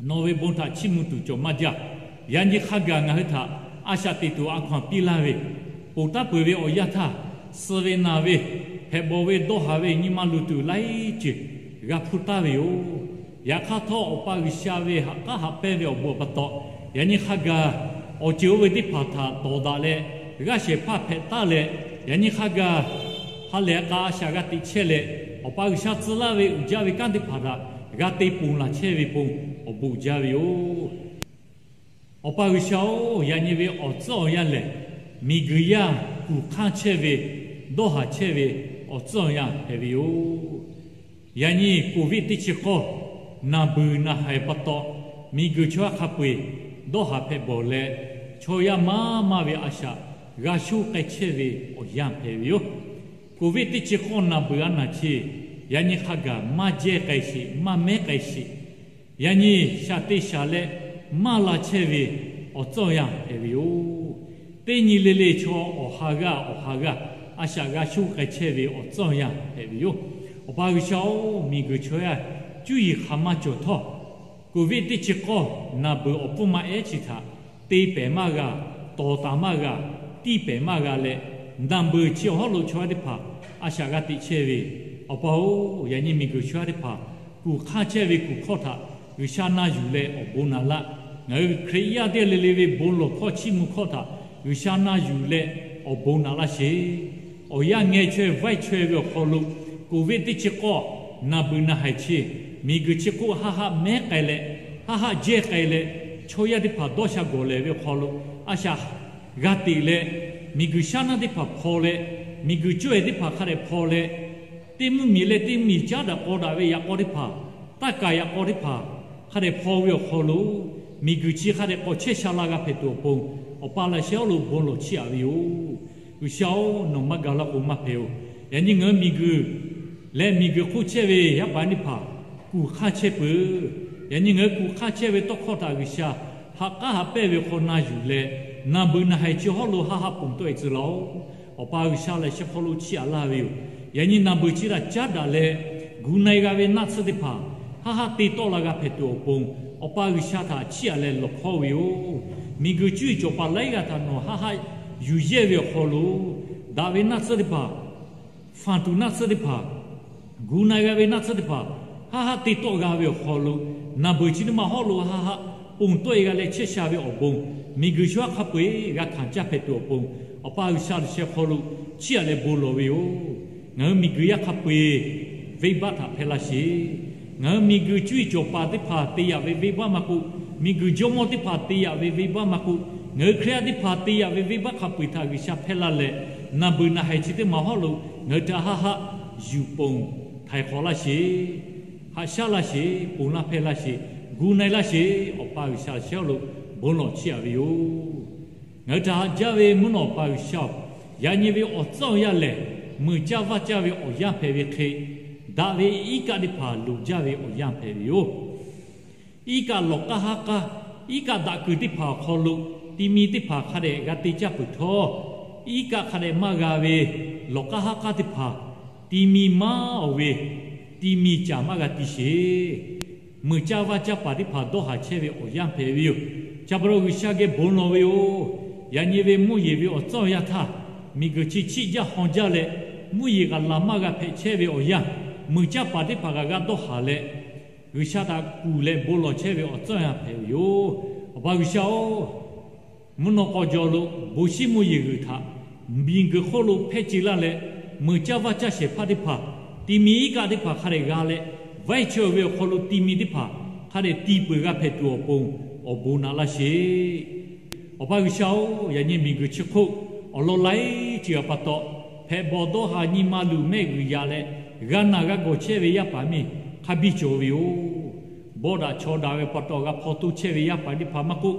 nawˬ ve bon htaꞈ chiˇ mvuh tuˬ cawˬ maˇ jaˇ. Yaꞈ nyi hk'a gaˬ ngaˬ hui htaꞈ a shaꞈ teꞈ tuˬ a hkaw-anˬ piˇ laˇ ve, ponˬ taˉ peuˬ ve awˬ yanˇ htaˇ, suh ve naˬ ve, hpehꞈ bawˬ ve dawˇ haˍ ve nyi ma luˬ tuˬ laiˉ ceuˬ g'a hpuˇ taˍ ve yoˬ. Yaꞈ hk'aˇ htawˇ, Awˬ pa G'uiˬsha ve haꞈ k'aˉ haꞈ pehnˇ ve awˬ bon awˬ pa taw, yaꞈ nyi hk'a gaˬ awˬ ceuˬ oˇ ve teˇ hpaˍ htaꞈ tawˍ daꞈ leh, g'aˇ shehˍ hpaˇ hpehꞈ taˍ leh, yaꞈ nyi hk'a gaˬ ha lehˬ k'a a shaꞈ g'a teꞈ chehˇ leh, Awˬ pa G'uiˬsha tcuh laˇ ve uiˍ jaˇ ve kanˉ teˇ hpaˍ htaꞈ g'a te ponˬ laˬ chehˇ ve pon awˬ bon uiˍ jaˇ ve yoˬ. Awˬ pa G'uiˬsha-oˬ, yaꞈ nyi ve awˬ tcuhˉ awˬ yanˇ lehˬ, miˬguiˬ yaˇ kuˬ hk'anˇ chehˇ ve, dawˇ haˍ chehˇ ve awˬ tcuhˉ awˬ yanˇ hpehꞈ ve yoˬ. Yaꞈ nyi Covid teˇ chi k'awˇ naˬ beuˬ naˬ haiˬ pa taw, miˬguiˬ chaw yaˇ hk'a peu-eˬ dawˇ haˍ hpehꞈ bawˬ leh, chaw yaˇ maˇ maˇ ve a shaꞈ g'a shoˇ k'ai chehˇ ve awˬ yanˇ hpehꞈ ve yoˬ. Covid teˇ chi k'awˇ naˬ beuˬ a naˬ chi, yaꞈ nyi hk'a gaˬ maˇ jehˇ k'ai sheˍ, maˇ mehˉ k'ai sheˍ. Yaꞈ nyi shaˍ te shaˍ leh maˇ la chehˇ ve awˬ tcuhˉ awˬ yanˇ hpehꞈ ve yoˬ. Teˇ nyi le le chaw awˬ ha g'aˇ awˬ ha g'aˇ a shaꞈ g'a shoˇ k'ai chehˇ ve awˬ tcuhˉ awˬ yanˇ hpehꞈ ve yoˬ. Awˬ pa G'uiˬsha-oˬ, miˬguiˬ chaw yaˇ cuˇ yiˍ hk'aˬ ma cawˬ htawˇ, Covid teˇ chi k'awˇ naˬ beuˬ awˬ pfuhˇ ma ehˉ chi htaꞈ te pehˍ maˇ g'a, tawˍ taˍ maˇ g'a, tiˇ pehˍ maˇ g'a leh, naˬ beuˬ chi awˬ hawˉ lo chaw yaˇ teˇ hpaˍ a shaꞈ g'a teꞈ chehˇ ve, Awˬ pa-oˬ, yaꞈ nyi miˬguiˬ chaw yaˇ teˇ hpaˍ kuˬ hk'anˇ chehˇ ve kuˬ hkawˇ htaꞈ G'uiˬsha na yuˬ leh awˬ bon naꞈ laˇ. Ngaˬ hui Hkriꞈ yaˇ teˇ g'aˇ le le ve bon lawˬ hkawˇ chiˇ mvuh hkawˇ htaꞈ G'uiˬsha na yuˬ leh awˬ bon naꞈ laˇ sheˍ. Awˬ yanˇ ngeh chaweh vaiˇ chaweh ve awˬ hk'aw lo, Covid teˇ chi k'awˇ naˬ beuˬ naˬ haiˬ chi, miˬguiˬ chi hk'oˆ haˆ haˆ mehˉ k'ai leh, haˆ haˆ jehˇ k'ai leh, chaw yaˇ teˇ hpaˍ dawˇ sha gawˬ lehˬ ve awˬ hk'aw lo a shaꞈ g'a teꞈ leh, miˬguiˬ shaˉ naˇ teˇ hpaˍ hpaw leh, miˬguiˬ cawˇ-e teˇ hpaˍ hk'a dehꞈ hpaw leh, teˇ mvuhˇmiˬ leh teˇ mvuhˇmiˬ caˉ daꞈ k'aw daꞈ ve yaꞈ k'aw teˇ hpaˍ, taˇ kaˍ yaꞈ k'aw teˇ hpaˍ hk'a dehꞈ hpaw ve awˬ hk'aw lo, miˬguiˬ chi hk'a dehꞈ k'awꞈ chehˇ sha la g'a hpehꞈ tuˬ awˬ pon, Awˬ pa laꞈ sheh awˉ lo bon lawˬ chiˇ aꞈ ve yoˬ. G'uiˬsha-oˬ, nawˬ maˇ ga laˇ k'o maˇ hpehꞈ-oˬ. Yaꞈ nyi ngaˬ hui miˬguiˬ leh miˬguiˬ hk'oˆ chehˇ ve yaˇ paˍ teˇ hpaˍ kuˬ hk'anˇ chehˇ peuˬ. Yaꞈ nyi ngaˬ hui kuˬ hk'anˇ chehˇ ve tawˇ hkawˇ htaꞈ G'uiˬsha ha k'aˉ ha pehˇ ve hk'aw na yuˬ leh, naˬ beuˬ naˬ haiˬ chi hawˉ lo haˆ haˆ ponˬ tawˆ-e tcuh laˇ-oˆ. Awˬ pa G'uiˬsha laꞈ sheh hk'aw lo chiˇ aꞈ laˇ ve yoˬ. Yaꞈ nyi naˬ beuˬ chi htaꞈ caˉ daꞈ leh, gu na-e g'a ve naˆ tsuhˇ teˇ hpaˍ haˆ haˆ te tawˆ la g'a hpehꞈ tuˬ awˬ pon, Awˬ pa G'uiˬsha htaꞈ chiˇ aꞈ leh lawˬ hkawˇ ve yoˬ. Miˬguiˬ cuˇ yiˍ cawˬ paˍ laiˉ g'aˇ htaꞈ nawˬ haˆ haˆ yuˬ yehˇ ve awˬ hk'aw lo, daꞈ ve naˆ tsuhˇ teˇ hpaˍ, fanˬ tuˬ naˆ tsuhˇ teˇ hpaˍ, gu na-e g'a ve naˆ tsuhˇ teˇ hpaˍ haˆ haˆ te tawˆ g'a ve awˬ hk'aw lo, naˬ beuˬ chi teˇ ma hawˉ lo haˆ haˆ ponˬ tawˆ-e g'a leh chehˇ sha ve awˬ bon, miˬguiˬ chaw yaˇ hk'a peu-eˬ g'a hkanˍ caˇ hpehꞈ tuˬ awˬ pon, Awˬ pa G'uiˬsha laꞈ sheh hk'aw lo chiˇ aꞈ leh bon lawˬ ve yoˬ. Ngaˬ hui miˬguiˬ yaˇ hk'a peu-eˬ venˇbaˆ htaꞈ hpehˇ laˇ sheˍ. Ngaˬ hui miˬguiˬ cuˇ yiˍ cawˬ paˍ teˇ hpaˍ te yaꞈ ve venˇbaˆ maˇ k'oˆ, miˬguiˬ jawˇmawˇ teˇ hpaˍ te yaꞈ ve venˇbaˆ maˇ k'oˆ, ngaˬ hui Hkriꞈ yaˇ teˇ hpaˍ te yaꞈ ve venˇbaˆ hk'a peu-eˬ htaꞈ G'uiˬsha hpehˇ laˇ leh, naˬ beuˬ naˬ haiˬ chi teˇ ma hawˉ lo ngaˬ hui htaꞈ haˆ haˆ yuˬ ponˬ htaiˍ hk'awꞈ laˇ sheˍ. Haꞈ shaˉ laˇ sheˍ, ponˬ laˇ hpehˇ laˇ sheˍ, gu na-e laˇ sheˍ. Awˬ pa G'uiˬsha laꞈ sheh awˉ lo bon lawˬ chiˇ aꞈ ve yoˬ. Ngaˬ hui htaꞈ haꞈ jaˇ ve mvuhˇ naw Awˬ pa G'uiˬsha-oˬ, yaꞈ nyi ve awˬ tcuhˉ awˬ yanˇ lehˬ, meuꞈ caˇ vaˇ caˇ ve awˬ yanˇ hpehꞈ ve hk'e, daꞈ ve iˉ kaˆ teˇ hpaˍ loˍ jaˇ ve awˬ yanˇ hpehꞈ ve yoˬ. Iˉ kaˆ lawˬ k'aˉ haˉ k'aˉ, iˉ kaˆ daꞈ kuiˬ teˇ hpaˍ awˬ hk'aw lo, ti mi teˇ hpaˍ hk'a dehꞈ g'a te caˇ peuˬ htawˇ, iˉ kaˆ hk'a dehꞈ maˇ g'a ve lawˬ k'aˉ haˉ k'aˉ teˇ hpaˍ, ti mi maˇ awˬ ve, ti mi caˍ maˇ g'a ti sheˍ. Meuꞈ caˇ vaˇ caˇ paˍ teˇ hpaˍ dawˇ haˍ chehˇ ve awˬ yanˇ hpehꞈ ve yoˬ. Chi pa taw G'uiˬsha geh bon lawˬ ve yoˬ. Yaꞈ nyi ve mvuhˇ yeˬ ve awˬ tcuhˉ awˬ yanˇ htaˇ, miˬguiˬ chi chiˆ jaˇ haw jaˇ leh, mvuhˇ yeˬ kaꞈ laˬ maˇ g'a hpehꞈ chehˇ ve awˬ yanˇ, muiˬ caˇ paˍ teˇ hpaˍ kaꞈ g'a dawˇ haˍ leh, G'uiˬsha htaꞈ kuˬ leh bon lawˬ chehˇ ve awˬ tcuhˇ yanˇ hpehꞈ ve yoˬ. Awˬ pa G'uiˬsha-oˬ, mvuhˇ naw k'aw jaw lo bon shiˉ mvuhˇ yeˬ g'uiˬ htaꞈ miˬguiˬ hk'oˆ lo hpehˇ ce laˇ leh, muiˬ caˇ vaˇ caˇ shehˍ hpaˇ teˇ hpaˍ, ti mi iˉ kaˆ teˇ hpaˍ hk'a dehꞈ g'a leh, vaiˇ chehˇ ve awˬ hk'aw lo ti mi teˇ hpaˍ hk'a dehꞈ ti peuˬ g'a hpehꞈ tuˬ awˬ pon, awˬ bon naꞈ laˇ sheˍ. Awˬ pa G'uiˬsha-oˬ, yaꞈ nyi miˬguiˬ chi hk'oˆ awˬ lawn laiˉ ceuˬ awˬ pa taw, hpehꞈ bawˬ dawˇ haˍ nyi ma luˬ mehˆ g'uiˬ yaꞈ leh, g'a naˬ g'a gawˬ chehˇ ve yaˇ paˍ miˇ hk'a biˇ cawˬ ve yoˬ. Bawˆ daꞈ chaw daꞈ ve pa taw g'a hpaw toˇ chehˇ ve yaˇ paˍ teˇ hpaˍ maˇ k'oˆ,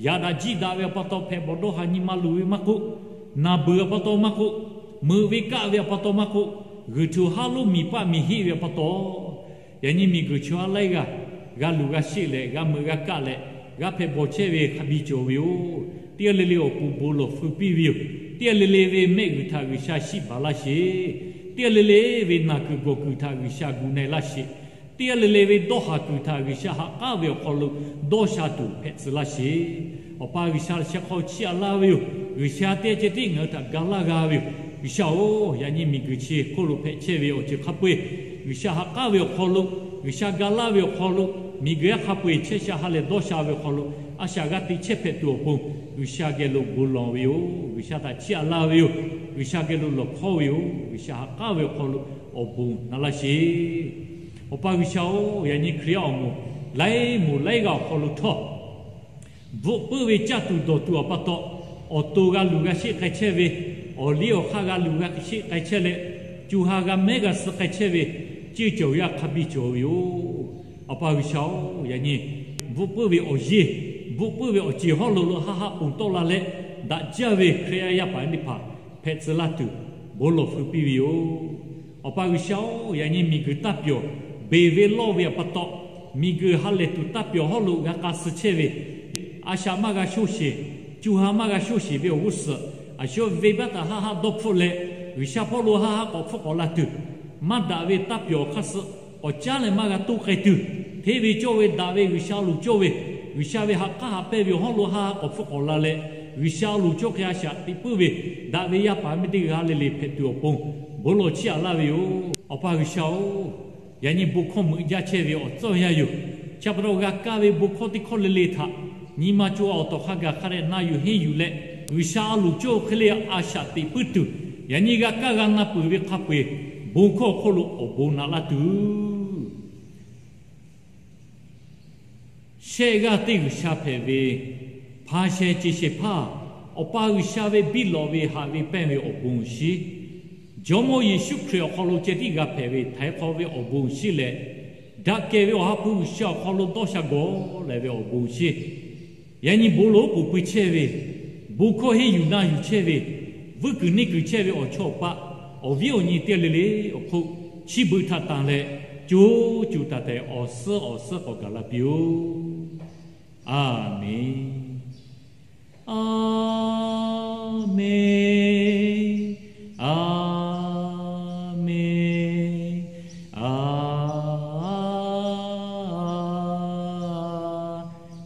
yaꞈ daꞈ jiˆ daꞈ ve awˬ pa taw hpehꞈ bawˬ dawˇ haˍ nyi ma luˬ ve maˇ k'oˆ, naˬ beuˬ awˬ pa taw maˇ k'oˆ, meuꞈ ve kaˆ ve awˬ pa taw maˇ k'oˆ, g'uiˬ htuꞈ haˉ lonˉ miˬ paˆ miˬ heˆ ve awˬ pa taw, yaꞈ nyi miˬguiˬ chaw ha laiˉ g'aˇ g'a luˬ g'a sheˆ leh g'a meuꞈ g'a kaˆ leh g'a hpehꞈ bawˬ chehˇ ve hk'a biˇ cawˬ ve yoˬ. Teˇ g'aˇ le le awˬ pon bon lawˬ feu piˇ ve yoˬ. Teˇ g'aˇ le le ve mehˆ g'uiˬ htaꞈ G'uiˬsha shiˆ baˬ laˇ sheˍ. Teˇ g'aˇ le le ve naˬ kuiˬ gawˬ kuiˬ htaꞈ G'uiˬsha gu na-e laˇ sheˍ. Teˇ g'aˇ le le ve dawˇ haˍ kuiˬ htaꞈ G'uiˬsha ha k'aˉ ve awˬ hk'aw lo dawˇ sha tuˬ hpehꞈ tcuh laˇ sheˍ. Awˬ pa G'uiˬsha sheh hk'aw chiˇ aꞈ laˇ ve yoˬ. G'uiˬsha teˇ g'aˇ ceh tiˉ ngaˬ hui htaꞈ ga laˇ g'a ve yoˬ. G'uiˬsha-oˬ, yaꞈ nyi miˬguiˬ chi hk'oˆ lo hpehꞈ chehˇ ve awˬ ceuˬ hk'a peu-eˬ, G'uiˬsha ha k'aˉ ve awˬ hk'aw lo, G'uiˬsha ga laˇ ve awˬ hk'aw lo, miˬguiˬ yaˇ hk'a peu-eˬ chehˇ sha ha lehˬ dawˇ sha ve awˬ hk'aw lo, a shaꞈ g'a te chehˇ hpehꞈ tuˬ awˬ pon, G'uiˬsha geh lo bon lawˬ ve yoˬ. G'uiˬsha htaꞈ chiˇ aꞈ laˇ ve yoˬ. G'uiˬsha geh lo lawˬ hkawˉ ve yoˬ. G'uiˬsha ha k'aˉ ve awˬ hk'aw lo awˬ bon naꞈ laˇ sheˍ. Awˬ pa G'uiˬsha-oˬ, yaꞈ nyi Hkriꞈ yaˇ awˬ moˍ laiˉ moˍ laiˉ g'aˇ awˬ hk'aw lo htawˇ, bvuhꞈ puiˉ ve caˇ tuˬ dawˬ tuˬ awˬ pa taw, awˬ to g'a luˬ g'a sheˆ k'ai chehˇ ve, awˬ liˇ awˬ hk'aˇ g'a luˬ g'a sheˆ k'ai chehˇ leh, co ha g'a mehˉ g'a suh k'ai chehˇ ve, ceˇ cawˬ yaˇ hk'a biˇ cawˬ ve yoˬ. Awˬ pa G'uiˬsha-oˬ, yaꞈ nyi bvuhꞈ puiˉ ve awˬ yeˇ, bvuhꞈ puiˉ ve awˬ ceˬ hawˉ lo lo haˆ haˆ ponˬ tawˆ la leh, daꞈ jaˇ ve Hkriꞈ yaˇ yaˇ paˍ teˇ hpaˍ hpehꞈ tcuh laˇ tuˬ, bon lawˬ feu piˇ ve yoˬ. Awˬ pa G'uiˬsha-oˬ, yaꞈ nyi miˬguiˬ taˇ pyawˬ, beˬ ve lawˇ ve awˬ pa taw, miˬguiˬ ha lehˬ tuˬ taˇ pyawˬ hawˉ lo g'a k'a suh chehˇ ve, a shaꞈ maˇ g'a shoˇ sheˍ, co ha maˇ g'a shoˇ sheˍ ve awˬ g'uˇ suhˍ, a shu venˇbaˆ htaꞈ haˆ haˆ dawˇ hpfuhˆ leh, G'uiˬsha hpawˇ lo haˆ haˆ k'awꞈ hpfuhˆ k'awꞈ la tuˬ, maˇ daꞈ ve taˇ pyawˬ awˬ hk'aˇ suh k'awꞈ caˉ leh maˇ g'a toˇ k'ai tuˬ, hteˇ ve cawˇ ve daꞈ ve G'uiˬsha loˍ cawˇ ve, G'uiˬsha ve ha k'aˉ ha pehˇ ve awˬ hawˉ lo haˆ haˆ k'awꞈ hpfuhˆ k'awꞈ la leh, G'uiˬsha loˍ cawˇ hk'e a shaꞈ teꞈ puiˉ ve daꞈ ve yaˇ paˍ miˇ teˇ g'aˇ le le hpehꞈ tuˬ awˬ pon, bon lawˬ chiˇ aꞈ laˇ ve yoˬ. Awˬ pa G'uiˬsha-oˬ, yaꞈ nyi bon hkawˇ meuꞈ jaˇ chehˇ ve awˬ tcuhˇ yanˇ yoˬ. Chi pa taw g'a kaˇ ve bon hkawˇ teˇ hkawˇ le le htaꞈ nyi ma co a awˬ tawˍ hk'a gaˬ hk'a dehꞈ na yuˬ henˇ yuˬ leh, G'uiˬsha a loˍ cawˇ hk'e le a shaꞈ teꞈ puiˉ tuˬ, yaꞈ nyi g'a kaˇ g'a na peuˬ ve hk'a peu-eˬ, bon hkawˇ awˬ hk'oˆ lo awˬ bon naꞈ laˇ tuˬ Shehˆ g'aˇ teˇ G'uiˬsha hpehꞈ ve, hpa sheh ce sheh hpaˇ, Awˬ pa G'uiˬsha ve biˇ lawꞈ ve haꞈ ve pehnˇ ve awˬ bon shinˉ, Jawˇmawˇ Yeˍsuˆ Hkriꞈ awˬ hk'aw lo ceh tiˉ g'a hpehꞈ ve htaiˍ hk'awꞈ ve awˬ bon shinˉ leh, daꞈ kehˬ ve Awˬ ha hpu G'uiˬsha awˬ hk'aw lo dawˇ sha gawˬ leh ve awˬ bon shinˉ, yaꞈ nyi bon lawˬ oˉ k'oˍ pui chehˇ ve, bon hkawˇ henˇ yuˬ na yuˬ chehˇ ve, vuiˇ kuiˬ neˇ kuiˬ chehˇ ve awˬ chawˇ awˬ paˆ, awˬ viˉ awˬ nyi teˇ g'aˇ le le awˬ hk'oˆ, chi beuꞈ htaꞈ tanˬ leh, co co taiˍ taiˍ awˬ suhˉ awˬ suhˉ k'awꞈ gaˬ la piˇ-oˆ. A menˬ. A menˬ. A menˬ. A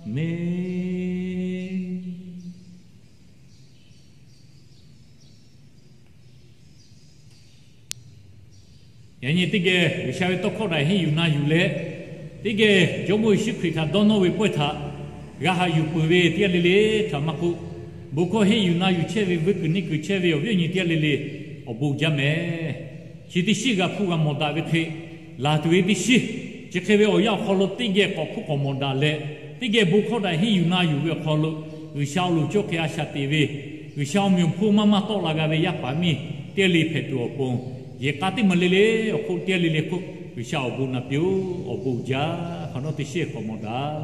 menˬ. Yaꞈ nyi teˇ geh G'uiˬsha ve tawˇ hkawˇ htaꞈ henˇ yuˬ na yuˬ leh, teˇ geh Jawˇmawˇ Yeˍsuˆ Hkriꞈ htaꞈ dawˇ nawˇ ve pawehˇ htaꞈ g'a haꞈ yuˬ peuˬ ve teˇ g'aˇ le le htaꞈ maˇ k'oˆ, bon hkawˇ henˇ yuˬ na yuˬ chehˇ ve, vuiˇ kuiˬ neˇ kuiˬ chehˇ ve awˬ viˉ awˬ nyi teˇ g'aˇ le le awˬ bon jaˇ mehˍ. Chi teˇ shiˉ g'a hpuˇ g'a mawˬ daꞈ ve hk'e, laˬ tuˬ ve teˇ shiˉ, chi hk'e ve awˬ yanˇ awˬ hk'aw lo teˇ geh k'awꞈ hpuˇ k'awꞈ mawˬ daꞈ leh, teˇ geh bon hkawˇ htaꞈ henˇ yuˬ na yuˬ ve awˬ hk'aw lo, G'uiˬsha awˬ loˍ cawˇ hk'e a shaꞈ teꞈ ve, G'uiˬsha awˬ meꞈ awˬ hponˇ maˇ maˇ tawˆ la g'a ve yaˇ paˍ miˇ teˇ g'aˇ le hpehꞈ tuˬ awˬ pon, yehˬ k'a teˇ maˬ le le awˬ hk'oˆ teˇ g'aˇ le le hk'oˆ G'uiˬsha awˬ bon naꞈ piˇ-oˆ. Awˬ bon uiˍ jaˇ. Hk'awꞈ nawˉ teˇ shiˉ k'awꞈ mawˬ daꞈ.